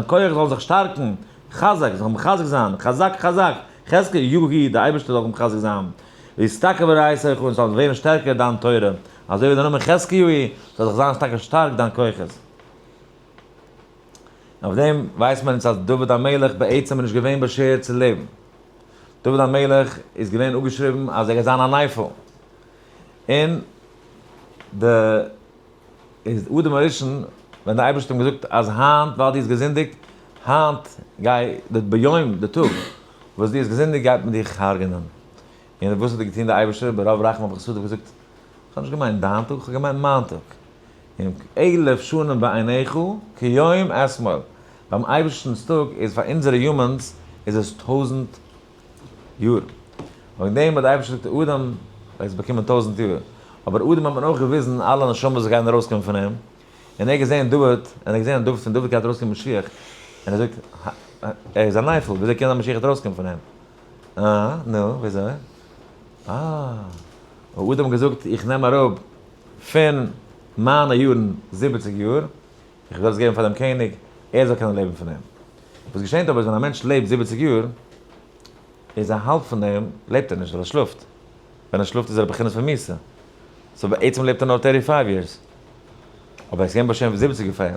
כח זאל זיך שטארקן, חזק, זאל מחזק זיין, חזק חזק, חזקיהו, די אייבערשטער זאל מחזק זיין, ויתתקף אורייתך, און ס'זאל ווערן שטערקער דיין תורה, אזוי ווי די נאמען חזקיהו, זאל זיך זיין טאקע שטארק דיין כוחות. אויף דעם ווייסט מען אונז אז דוד המלך בעצם איז נישט געווען באשערט צו לעבן. דוד המלך איז געווען אפגעשריבן אז ער גייט זיין א נייפל. און די איז אדם הראשון ווען די אייבערשטער האט אים געזאגט אז היינט ווייל דו האסט געזינדיגט, היינט גיי די ביום די טאג וואס דו האסט געזינדיגט גייט מען דיך הרג'נען. און וואס האט געטון די אייבערשטער ברוב רחמיו וחסדיו געזאגט, איך האב נישט געמיינט דיין טאג, איך האב געמיינט מיין טאג. און אלף שנים בעיניך כיום אתמול, ביים אייבערשטנ'ס טאג איז פאר אונזערע humans איז עס 1000 יאר. וועגן דעם האט דער אייבערשטער געזאגט אדם וועסט באקומען 1000 יאר, אבער אדם האט מען אויך געוויזן אלע נשמות וואס גייען ארויסקומען פון אים, און ער האט געזען דוד, און ער האט געזען אז דוד פון דוד גייט ארויסקומען משיח, און ער זאגט, ער איז א נפל, וויאזוי קען זיין משיח וועט ארויסקומען פון אים? אה, נו, וויאזוי? אה, האט אדם געזאגט, איך נעם אראפ פון מיינע יארן 70 יאר, איך וועל עס געבן פאר דעם קעניג, ער זאל קענען לעבן פון דעם. וואס געשענט אבער איז ווען א מענטש לעבט 70 יאר, איז א האלב פון דעם לעבט ער נישט ווייל ער שלאפט. ווען ער שלאפט איז ער בחינת פון מיתה. so בעצם לעבט ער נאר 35 years. אבער עס איז געווען באשערט 70 יאר פאר אים.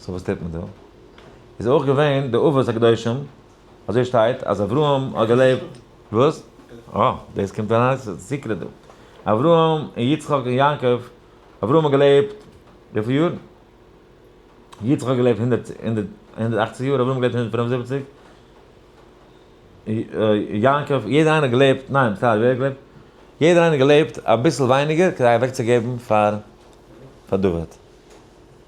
so וואס טוט מען דא? איז אויך געווען די אבות הקדושים, אזוי שטייט אז אברהם האט געלעבט, וואס? אה, דאס קומט אריין, ס'איז secret דא. אברהם און יצחק און יעקב, אברהם האט געלעבט וויפיל יאר? יצחק האט געלעבט 180 יאר, אברהם האט געלעבט 175. יעקב, יעדער איינער האט געלעבט, ניין, sorry, ווער האט געלעבט? יעדער איינער האט געלעבט אביסל ווייניגער כדי אוועקצוגעבן פאר פאר דוד.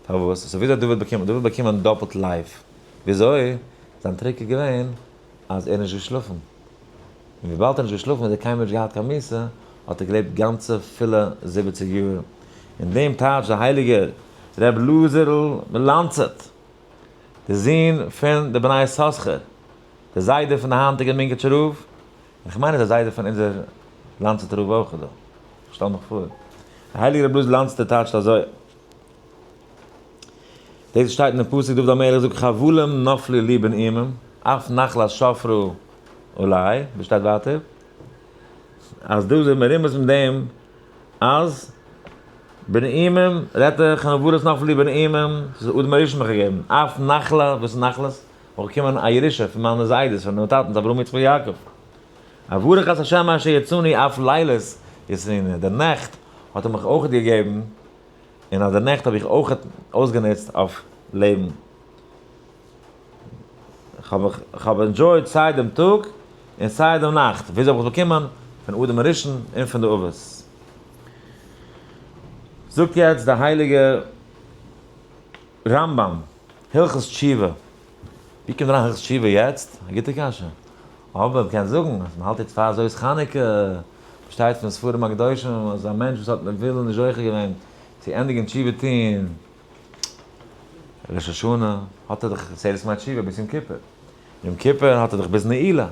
פארוואס? so וויאזוי האט דוד באקומען? דוד האט באקומען דאפלט life. וויאזוי? זיין trick איז געווען אז ער איז נישט געשלאפן. און וויבאלד ער איז נישט געשלאפן האט ער קיינמאל נישט געהאט קיין מיתה, האט ער געלעבט גאנצע פולע 70 יאר. אין דעם טייטש דער הייליגער ר' אלעזר'ל מלאנצוט, דער זון פון די בני יששכר, דער זיידע פון די היינטיגע מונקאטשער רב, און כ'מיין אז דער זיידע פון אונזער לאנצוטער רב אויך איז דא, כ'שטעל מיך פאר. דער הייליגער ר' אלעזר לאנצוטער טייטשט אזוי. דאס שטייט אין פסוק, דוד המלך זאגט חבלים נפלו לי בנעימים, אף נחלת שפרו עלי, וואס שטייט ווייטער? אז דא איז מרומז מיט דעם אז בנעימים רעדט ער חבלות נפלו לי בנעימים, ס'איז אדם הראשון מיך געגעבן, אף נחלה, וואס איז נחלת? איך באקומען א ירושה פון מיינע זיידעס, פון מיינע טאטנס, אברהם יצחק ויעקב. אברך את השם אשר יצאני אף לילות יצריני, די נעכט האט ער מיך אויך געגעבן, און אז די נעכט האב איך אויך אויסגענוצט אויף לעבן. כ'האב enjoyed סיי דעם טאג און סיי דעם נאכט. וויאזוי האב איך עס באקומען? פון אדם הראשון און פון די אבות. זאגט יעצט די הייליגע רמב"ם, הלכות תשובה. ווי קומט אריין הלכות תשובה יעצט? א גוטע קשיא. אבער מ'קען זאגן אז מ'האלט יעצט פאר זאת חנוכה, שטייט פון ספרים הקדושים אז א מענטש וואס האט מיט ווילן נישט זוכה געווען צו ענדיגן תשובה טוהן ראש השנה, האט ער דאך עשרת ימי תשובה ביז יום כיפור. יום כיפור האט ער דאך ביז נעילה.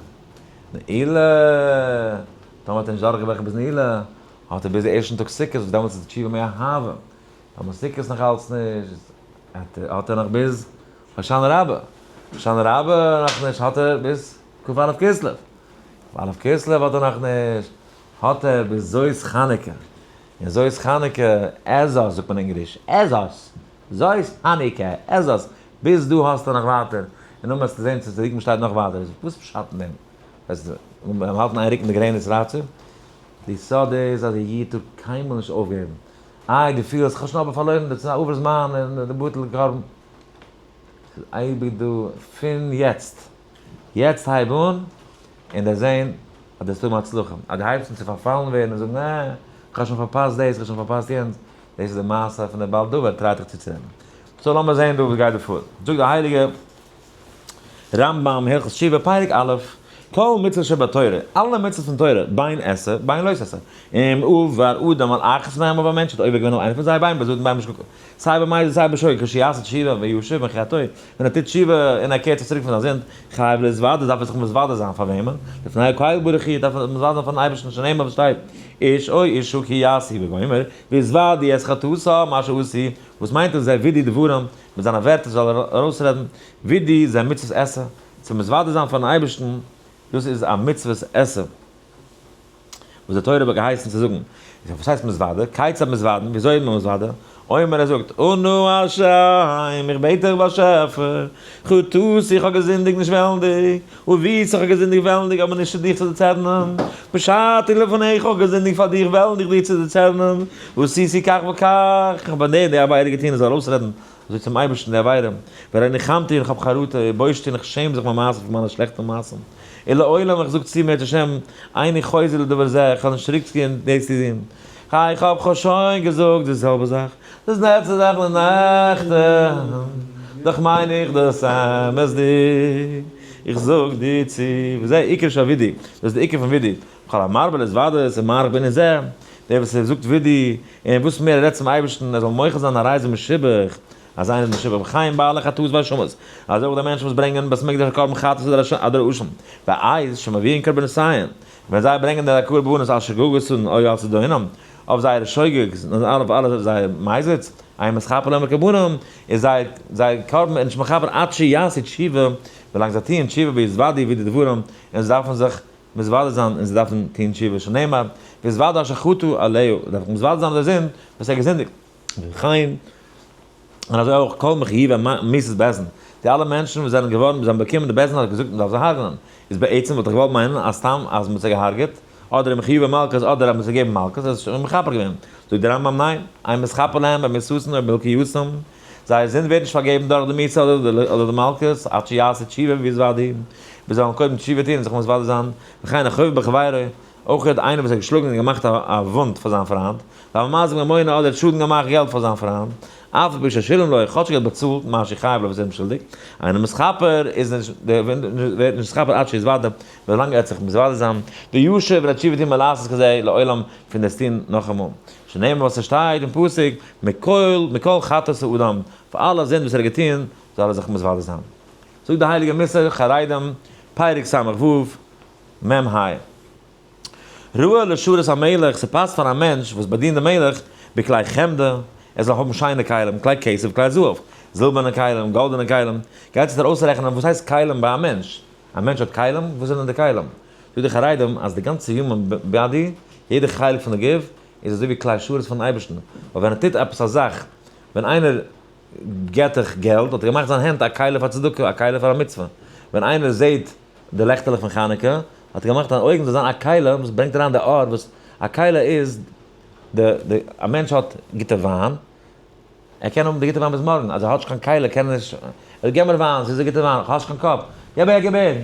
נעילה, טאמער האט ער נישט דורכגעבראכן ביז נעילה, האט ער ביז די ערשטן טאג סוכות, וואס דעמאלטס איז די תשובה מאהבה. טאמער סוכות נאך אלץ נישט, האט ער נאך ביז הושענא רבה. הושענא רבה נאך נישט, האט ער ביז כ"א כסלו. כ"א כסלו האט ער נאך נישט, האט ער ביז זאת חנוכה. און זאת חנוכה, עזות זאגט מען אין ענגליש, עזות, זאת חנוכה, עזות, ביז דא האסטו נאך ווייטער, און נאכדעם וועסטו זען צו צדיקים שטייט נאך ווייטער, וואס פשט אין דעם? ווייסט, מיר האלטן איין רוקן די גרעניץ רייצער, די סוד איז אז א איד טאר קיינמאל נישט אויפגעבן, איי דו פילסט כ'האב שוין אבער פארלוירן די צייט, עובר זמן און די בטל קרבן, ס'איז אייביג דא פון יעצט, יעצט הייב אן און דערזען אז דו וועסט האבן הצלחה, אז דו הייבסט אן צו פארפאלן ווערן און זאגן אה, איך האב שוין פארפאסט דאס, איך האב שוין פארפאסט יענץ, דאס איז די מעשה פון דער בעל דבר, try ט דיך צוצורעדן. so לאמיר זען דא וואס גייט דא פאר. זאגט דער הייליגער רמב"ם, הלכות תשובה, פרק א', כל מצוות שבתורה, אלע מצוות פון תורה, בין עשה, בין לא תעשה, אם עבר אדם על אחת מהם אויב א מענטש האט עובר געווען אויף איינע פון זיי בין בזדון בין בשגגה, סיי במזיד סיי בשוגג, כשיעשה תשובה וישוב מחטאו, ווען ער טוט תשובה און ער קערט זיך צוריק פון זיין זינד, חייב להתוודות דארף ער זיך מתוודה זיין פאר וועמען? לפני הקל ברוך הוא דארף ער זיך מתוודה זיין פארן אייבערשטן שנאמר וואס שטייט איש או אשה כי יעשו וגומר והתוודו את חטאתם אשר עשו, וואס מיינט דאס זה וידוי דברים, מיט זיינע ווערטער זאל ער ארויסרעדן וידוי זה מצוות עשה, צו מתוודה זיין פארן אייבערשטן דאס איז א מצוות עשה. וואס די תורה האט געהייסן צו זאגן. וואס הייסט מתוודה? כיצד מתוודין? וויאזוי איז מען מתוודה? אומר ער זאגט, אנא השם, איך בעט דיך באשעפער, חטאתי איך האב געזינדיגט נישט וועלנדיג, עויתי איך האב געזינדיגט וועלנדיג אבער נישט צו דיך צו דערצערנען, פשעתי לפניך איך האב געזינדיגט פאר דיך וועלנדיג דיר צו דערצערנען, ועשיתי כך וכך, איך האב די און די עבירה געטון, ער זאל ארויסרעדן אזוי צום אייבערשטן די עבירה, והרי ניחמתי און איך האב חרטה, ובושתי און איך שעם זיך ממעשיי פון מיינע שלעכטע מעשים. ולעולם איך זאג צו אם ירצה השם, איני חוזר לדבר זה, איך וועל נישט צוריק ציען דאס צו טון. איך האב כ'האב שוין געזאגט די זעלבע זאך, דאס לעצטע זאך די נעכטן, דאך מיין איך דאס אמת'דיג. איך זאג דיר צו, וזה עיקר של וידוי, דאס איז די עיקר פון וידוי, כל המרבה להתוודות ומאריך בענין זה, דער וואס ער זאגט וידוי, און וואס מער ער רעדט צום אייבערשטן, ער זאל מוחל זיין הרי זה משובח, אז איינער איז משובח וכן בעלי חטאות והאשמות, אזוי אויך די מענטשן וואס ברענגען בית מקדש א קרבן חטאת אדער אשם, בעת שמביאין קרבנותיהן, ווען זיי ברענגען די קרבנות על שגגותן או על זדונם, אויף זייערע שוגג און אויף אלע זייער מזיד'ס, אין מתכפר להם קרבנם, איז זייער זייער קרבן נישט מכפר עד שיעשו תשובה, ווילאנג זיי טוען תשובה ויתוודו וידוי דברים, און זיי דארפן זיך מתוודה זיין און זיי דארפן טון תשובה, שנאמר, והתודו אשר חטאו אליה, דארף זיך מתוודה זיין אויף די זינד וואס ער האט געזינדיגט. וכן, און אזוי אויך כל מחויבי מיתת בית דין, די אלע מענטשן וואס זענען געווארן, וואס האבן באקומען די בית דין האט געזאגט מען דארף זיי הרג'נען, איז בעצם וואלט איך געוואלט מיינען אז סתם אז מען האט זיי געהארגעט, אדער מחויבי מלקות אדער אז מען האט זיי געגעבן מלקות איז שוין מכפר געווען. זאגט דער רמב ם ניין, אין מתכפר להם במיתתן או במלקיותן, זייער זינד ווערט נישט פארגעבן דורך די מיתה אדער די מלקות, עד שיעשו תשובה ויתוודו, ביז זיי וועלן קודם תשובה טון און זיך מתוודה זיין, וכן החובל בחבירו, אויך האט איינער וואס האט געשלאגן און געמאכט א וואונד פאר זיין פריינד, והמזיק ממונו אדער האט שאדן געמאכט געלט פאר זיין פריינד, אף על פי ששילם לו, כאטשיג ער האט באצאלט מה שחייב לו וואס ער איז אים שולדיג, אינו מתכפר, איז נישט, דער וואונד ווערט נישט נתכפר עד שיתוודה, ווילאנג ער וועט זיך מתוודה זיין, וישוב און ער תשובה טון מלעשות כזה לעולם פון דאס טון נאכאמאל. שנאמר וואס עס שטייט אין פסוק, מכל מכל חטאת האדם, פאר אלע זינד וואס ער האט געטון, זאל ער זיך מתוודה זיין. זאגט די הייליגע מוסר חרדים, פרק ס"ו, מ ה. ראוי לשרת המלך, ס'פאסט פאר א מענטש וואס באדינט דעם מלך, בכלי חמדה, ער זאל האבן שיינע כלים, כלי כסף וכלי זהב, זילבערנע כלים, גאלדענע כלים, גייט זיך דער אויסרעכענען וואס הייסט כלים ביי א מענטש, א מענטש האט כלים? וואס זענען די כלים? זאגט די חרדים אז די גאנצע human body, יעדע חלק פון די גוף, איז אזוי ווי כלי שרת פונעם אייבערשטן, ווייל ווען ער טוט עפעס א זאך, ווען איינער געט דיך געלט, האט ער געמאכט זיין הענט א כלי פאר צדקה, א כלי פאר א מצוה, ווען איינער זעט די לעכטעלעך פון חנוכה, האט ער געמאכט אן אויגן זאל זיין א כלי וואס ברענגט אריין די אור, וואס א כלי איז די די א מענטש האט גוטע וויין, ער קען האבן די גוטע וויין ביז מארגן, אז ער האט נישט קיין כלי קען ער נישט, ער געב מיר וויין, ס'איז די גוטע וויין, איך האב נישט קיין cup, געב אהער געב אהער,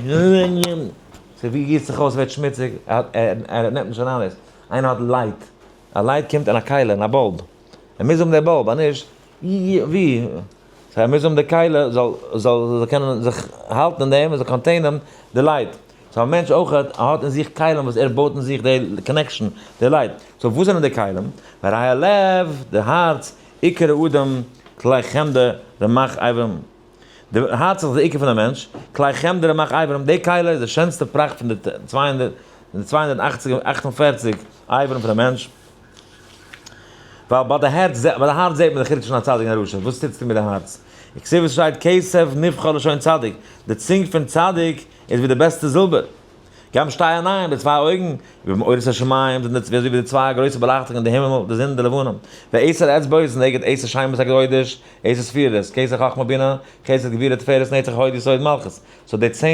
ס'גיסט זיך אויס ס'ווערט שמוציג, ער נעמט נישט אריין דאס, איינער האט light, א light קומט אין א כלי, אין א bulb, ער מוז האבן די bulb, אז נישט, ווי? so ער מוז האבן די כלי זאל זאל קענען זיך האלטן אין דעם און זאל contain ען די light. so א מענטש אויך האט אין זיך כלים וואס ער בויט אין זיך די connection, די light. so וואס זענען די כלים? והרי הלב, די הארץ, עיקר האדם, כלי חמדה, רמ"ח איברים. די הארץ איז די עיקר פון די מענטש, כלי חמדה רמ"ח איברים, די כלי איז די שענסטע פראכט פון די 248 איברים פון די מענטש. ווייל ביי די הארץ ביי די הארץ זעט מען די חילוק צווישן א צדיק און א רשע, וואס טוטסטו מיט די הארץ? וכתיב שטייט כסף נבחר לשון צדיק, די צונג פון צדיק איז ווי די בעסטע זילבער. גם שתי עיניים, די צוויי אויגן, ווי מאורות השמים, זענען אזוי ווי די צוויי גרויסע באלייכטונגען אין די הימל, די זון און די לבנה. ועשר אצבעות נגד עשר שמות הקודש, עשר ספירות, כתר חכמה בינה, חסד גבורה תפארת נצח הוד יסוד מלכות. so די 10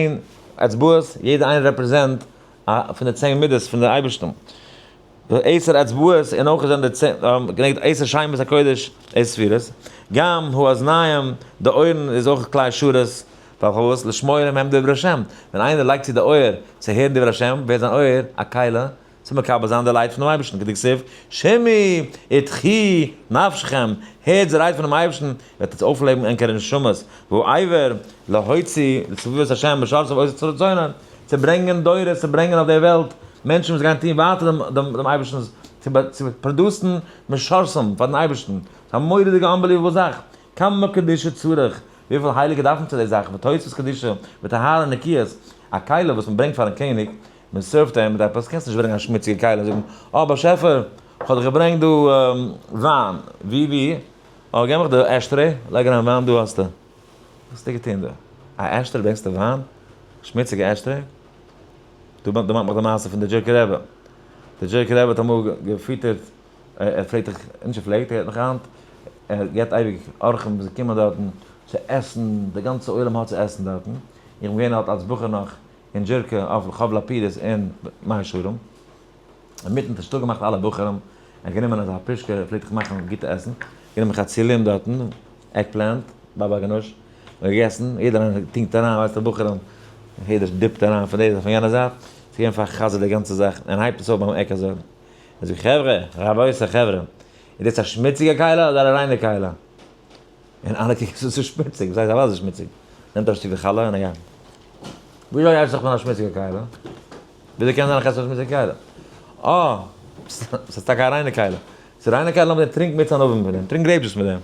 אצבעות, יעדע איינער represent א פון די 10 מידות פון די אייבערשטן. עשר אצבעות און אויך זענען די 10 כנגד עשר שמות הקודש עשר ספירות, גם האזניים, די אויערן איז אויך כלי שרת, ווייל פארוואס? לשמוע מהם דברי השם, ווען איינער לייגט צו די אויער צו הערן דברי השם, ווערט זיין אויער א כלי צו מקבל זיין די light פונעם אייבערשטן, כדכתיב, שמעו ותחי נפשכם, הערט די רייד פונעם אייבערשטן, וועט עטס אויפלעבן ענקערע נשמות, והוא עבר להוציא לסביבות השם משרתיו עושה רצונו, צו ברענגען דורות, צו ברענגען אויף דער וועלט מענטשן וואס גייען טון ווייטער דעם אייבערשטנ'ס, צו produce ן משרתים פאר'ן אייבערשטן, ס'איז א מורא'דיגע unbelievable זאך, כמה קדושה צריך, וויפיל הייליגע דארף מען צו די זאך, ותוספות קדושה, וטהרה נקיות, א כלי וואס מען ברענגט פאר'ן קעניג, מען serve ט אים מיט עפעס, קענסט נישט ברענגען א שמוציגע כלי און זאגן, אה באשעפער, כ'האב דיך געברענגט דא וויין, ווי ווי? אה געב מיך די ashtray, לייג אריין וויין דא האסטו. וואס האסטו געטון דא? א ashtray ברענגסטו וויין? שמוציגע ashtray? דא דערמאנט מיך די מעשה פון די דזשערקער רבי. די דזשערקער רבי האט אמאל געפיטערט, ער פלעגט זיך, נישט ער פלעגט, ער געט נאך היינט, ער געבט אייביג אורחים וואס קומען דארטן צו עסן, די גאנצע עולם האט צו עסן דארטן, איך בין געווען דארט אלס בחור נאך אין דזשערקע אויף רחוב לפידות אין מאה שערים, אינמיטן האט ער שטיל געמאכט אלע בחורים, ער האט גענומען אזא פושקע, ער פלעגט זיך מאכן גוטע עסן, גענומען חצילים דארטן, eggplant, baba ganoush, און געגעסן, יעדער איינער טינקט אריין, ווייסט די בחורים, יעדער dip ט אריין פון די זייט פון יענע זייט, ס'איז געווען פאר'חזר'ט די גאנצע זאך, און הייבט עס אויף ביים עק אזוי, ער זאגט חברה, רבותי חברה, איז דאס א שמוציגע כלי אדער א ריינע כלי? און אלע קוקן ס'איז שמוציג, וואס הייסט אוודאי ס'איז שמוציג, נעמט א שטיקל חלה און ער גייט. וויאזוי עס איך פון א שמוציגע כלי? וויאזוי קען זיין איך עס פון א שמוציגע כלי? אה, ס'איז טאקע א ריינע כלי. ס'איז ריינע כלי, לאמיר טרינק מיץ ענבים מיט דעם, טרינק grape juice מיט דעם.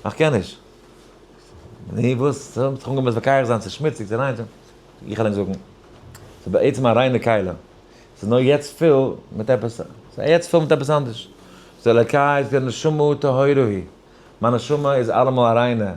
איך קען נישט. נו וואס? זיך אנגעהויבן מתווכח זיין, ס'איז שמוציג, ס'איז ריין, איך וועל ענק זאגן, ס'איז בעצם א ריינע כלי. ס'איז נאר יעצט פול מיט עפעס, ס'איז יעצט פול מיט עפעס אנדערש. ס'איז אלוקי, ס'איז נשמה טהורה היא. מיין נשמה איז אלעמאל א ריינע.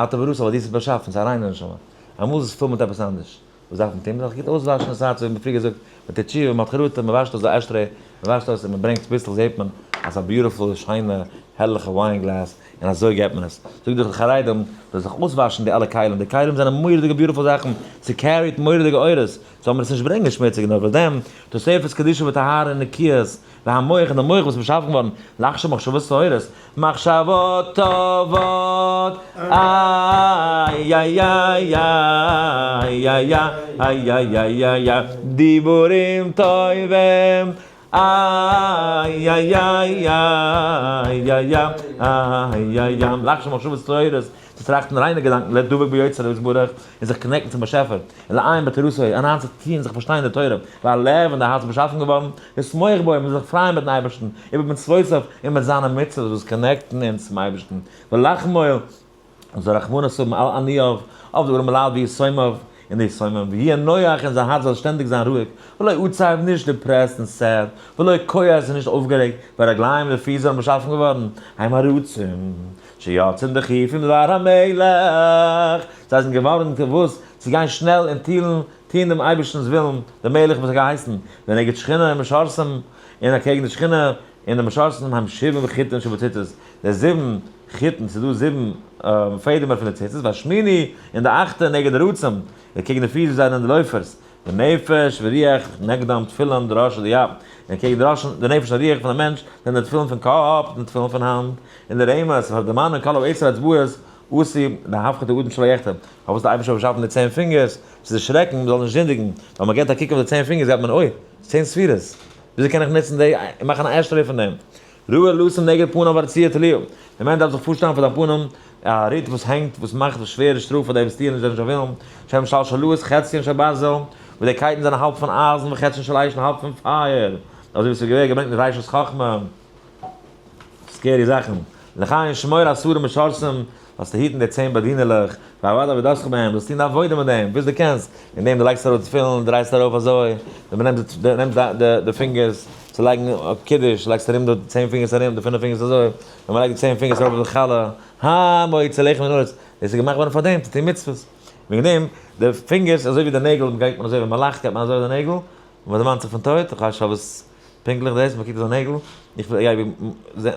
אתה בראתה, ווייל דו האסט עס באשאפן, ס'איז א ריינע נשמה. אמאל איז עס פול מיט עפעס אנדערש. וואס דארף מען טון? מ'דארף זיך גוט אויסוואשן דאס הארץ, ווי מ'האט פריער געזאגט, מ'טוט תשובה, מ'האט חרטה, מ'וואשט אויס די ashtray, מ'וואשט אויס און מ'ברענגט צוביסלעך זעט מען אז ס'איז א beautiful שיינע הערליכע wine glass, און אזוי געבט מען עס. זאג דאך די חרדים, זאל זיך אויסוואשן די אלע כלים, די כלים זענען מורא'דיגע beautiful זאכן, ס' carry ט מורא'דיגע אורות, זאל מען עס נישט ברענגען שמוציג נאר פאר דעם, תוספת קדושה וטהרה און נקיות, והמוח און די מח וואס איז באשאפן געווארן לחשוב מחשבות טהורות, מחשבות טובות, איי איי איי איי איי איי איי איי איי איי, דיבורים טובים, איי איי איי איי איי איי איי איי, לחשוב מחשבות טהורות, צו טראכטן ריינע געדאנקען, לדבוק ביוצרו יתברך, און זיך connect ן צום באשעפער, און לעיין בתורתו, אריינצוטוען זיך פארשטיין די תורה, והלב און די הארץ איז באשאפן געווארן, לשמוח בו, מ'זאל זיך פרייען מיטן אייבערשטן, ובמצוותיו, און מיט זיינע מצוות וואס connect ן אונז צום אייבערשטן, ולחמול, און זאל רחמנות האבן על עניו, אויף די ארעמע לייט ויתומיו, און די יתומים, ויהיה נוח, און זיין הארץ זאל שטענדיג זיין רואיג, ולא עצב, נישט depressed און sad, ולא כועס, און נישט אויפגערעגט, והרגליים, די פיס זענען באשאפן געווארן, הם הרצים, שיוצאים דחופים לדבר המלך, זיי זענען געווארן וואס? צו גיין שנעל און טילן, טוהן דעם אייבערשטנ'ס ווילן, דער מלך וואס האט געהייסן, ונגד שכינה ומשרתים, און אקעגן די שכינה און די משרתים הם שבעים חוטין שבציצית, די זיבן חוטין, ס'איז דא זיבן פעדעמער פון די ציצית, והשמיני, און די אכטע נגד הרצים, אקעגן די פיס וואס זענען די לויפערס, ונפש ורוח נגדם תפילין דראש ודיד, און קעגן די ראש, די נפש און רוח פון א מענטש, זענען די תפילין פון קאפ און די תפילין פון האנט, און די רמז פאר דערמאנען כל העשר אצבעות עשו להפחיד האדם שלא יחטא, פארוואס האט די אייבערשטער באשאפן די צען פינגערס? צו דערשרעקן מען זאל נישט זינדיגן, ווייל מען געבט א קוק אויף די צען פינגערס גייט מען אוי, צען ספירות, וויאזוי קען איך נוצן די און מאכן א ashtray פון דעם? ראוי לשום נגד פניו הרצועה תלויה, דער מענטש דארף זיך פארשטעלן פאר זיין פנים א רוט וואס הענגט, וואס מאכט די שווערע שטראף פאר די וואס טוען נישט זיין ווילן, שהן שלשלאות חציין של ברזל, וואס די קייטן זענען האלב פון אייזן וחציין של אש און האלב פון פייער, אזוי ווי עס איז געווען געברענגט אין ראשית חכמה. scary זאכן. לכן שמור עשרה משרתים, זאלסטו היטן די צען באדינערלעך, ועבדת עבודתך בהם, זאלסט טון די עבודה מיט דעם, וואס דו קענסט, אין דעם דו לייגסט ארויף תפילין, דרייסט ארויף אזוי, ווען מען נעמט די נעמט די די fingers צו לייגן קידוש, לייגסט ארום די צען פינגערס ארום, די פינף פינגערס אזוי, ווען מען לייגט די צען פינגערס ארויף אויף די חלה, המוציא לחם מן הארץ, דאס איז געמאכט געווארן פאר דעם, צו טון מצוות. וועגן דעם, די פינגערס, אזוי ווי די נעגל גייט מען אזוי, ווען מען לאכט גייט מען אזוי אויף די נעגל, און מען דערמאנט זיך פון טויט, איך ווייס נישט פארוואס פונקטליך דאס, מען קוקט אויף די נעגל, איך גיי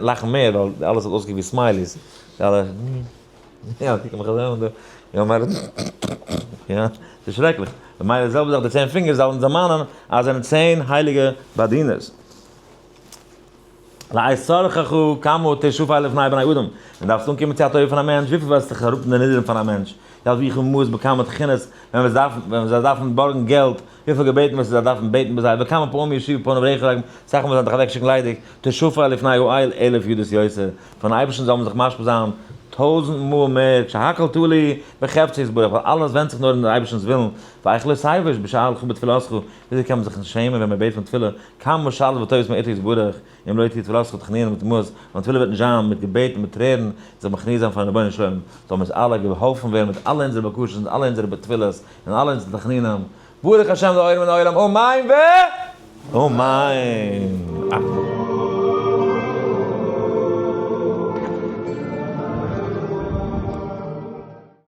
לאכן מער ווייל אלעס האט אויסגעקוקט ווי smileys, די אלע יא, קוק מיך אזוי אן דא, יא מילא, יא, ס'איז שרעקליך, ממילא די זעלבע זאך די צען פינגערס זאלן דערמאנען אז זענען צען הייליגע באדינערס. לעת צרכך כמה תשפע לפני בני אדם, ווען דארפסט אנקומען צו א טובה פון א מענטש, וויפיל וועסטו זיך אראפ דערנידערן פאר א מענטש, ילוווך מעות בכמה תחינות, ווען זיי דארפן בארגן געלט, וויפיל געבעטן וועסטו זיי דארפן בעטן ביי זיי, וכמה פעמים ישיבו פניו ריק, אסאך מאל זיי דיך אוועקשיקן ליידיג, תשפע לפני האל אלף ידות יותר, פארן אייבערשטן זאל מען זיך משפיל זיין טויזנט מאל מער, שהכל תלוי בחפצו יתברך, ווייל אלעס ווענדט זיך נאר אין דעם אייבערשטנ'ס ווילן, ואיך לא תבוש בשאלך בתפילתך, וויאזוי קען מען זיך נישט שעמען ווען מען בעט פון תפילה, כמה שאלות וטובות מאתו יתברך, אם לא תהיה תפילתך בתחנונים ובדמעות, מיין תפילה וועט נישט זיין מיט געבעט און מיט טרערן, זיך מכניע זיין פארן רבונו של עולם, זאלן מיר אונז אלע געהאלפן ווערן מיט אלע אונזערע בקשות און אלע אונזערע תפילות און אלע אונזערע תחנונים, ברוך השם לעולם ולעולם אמן ואמן.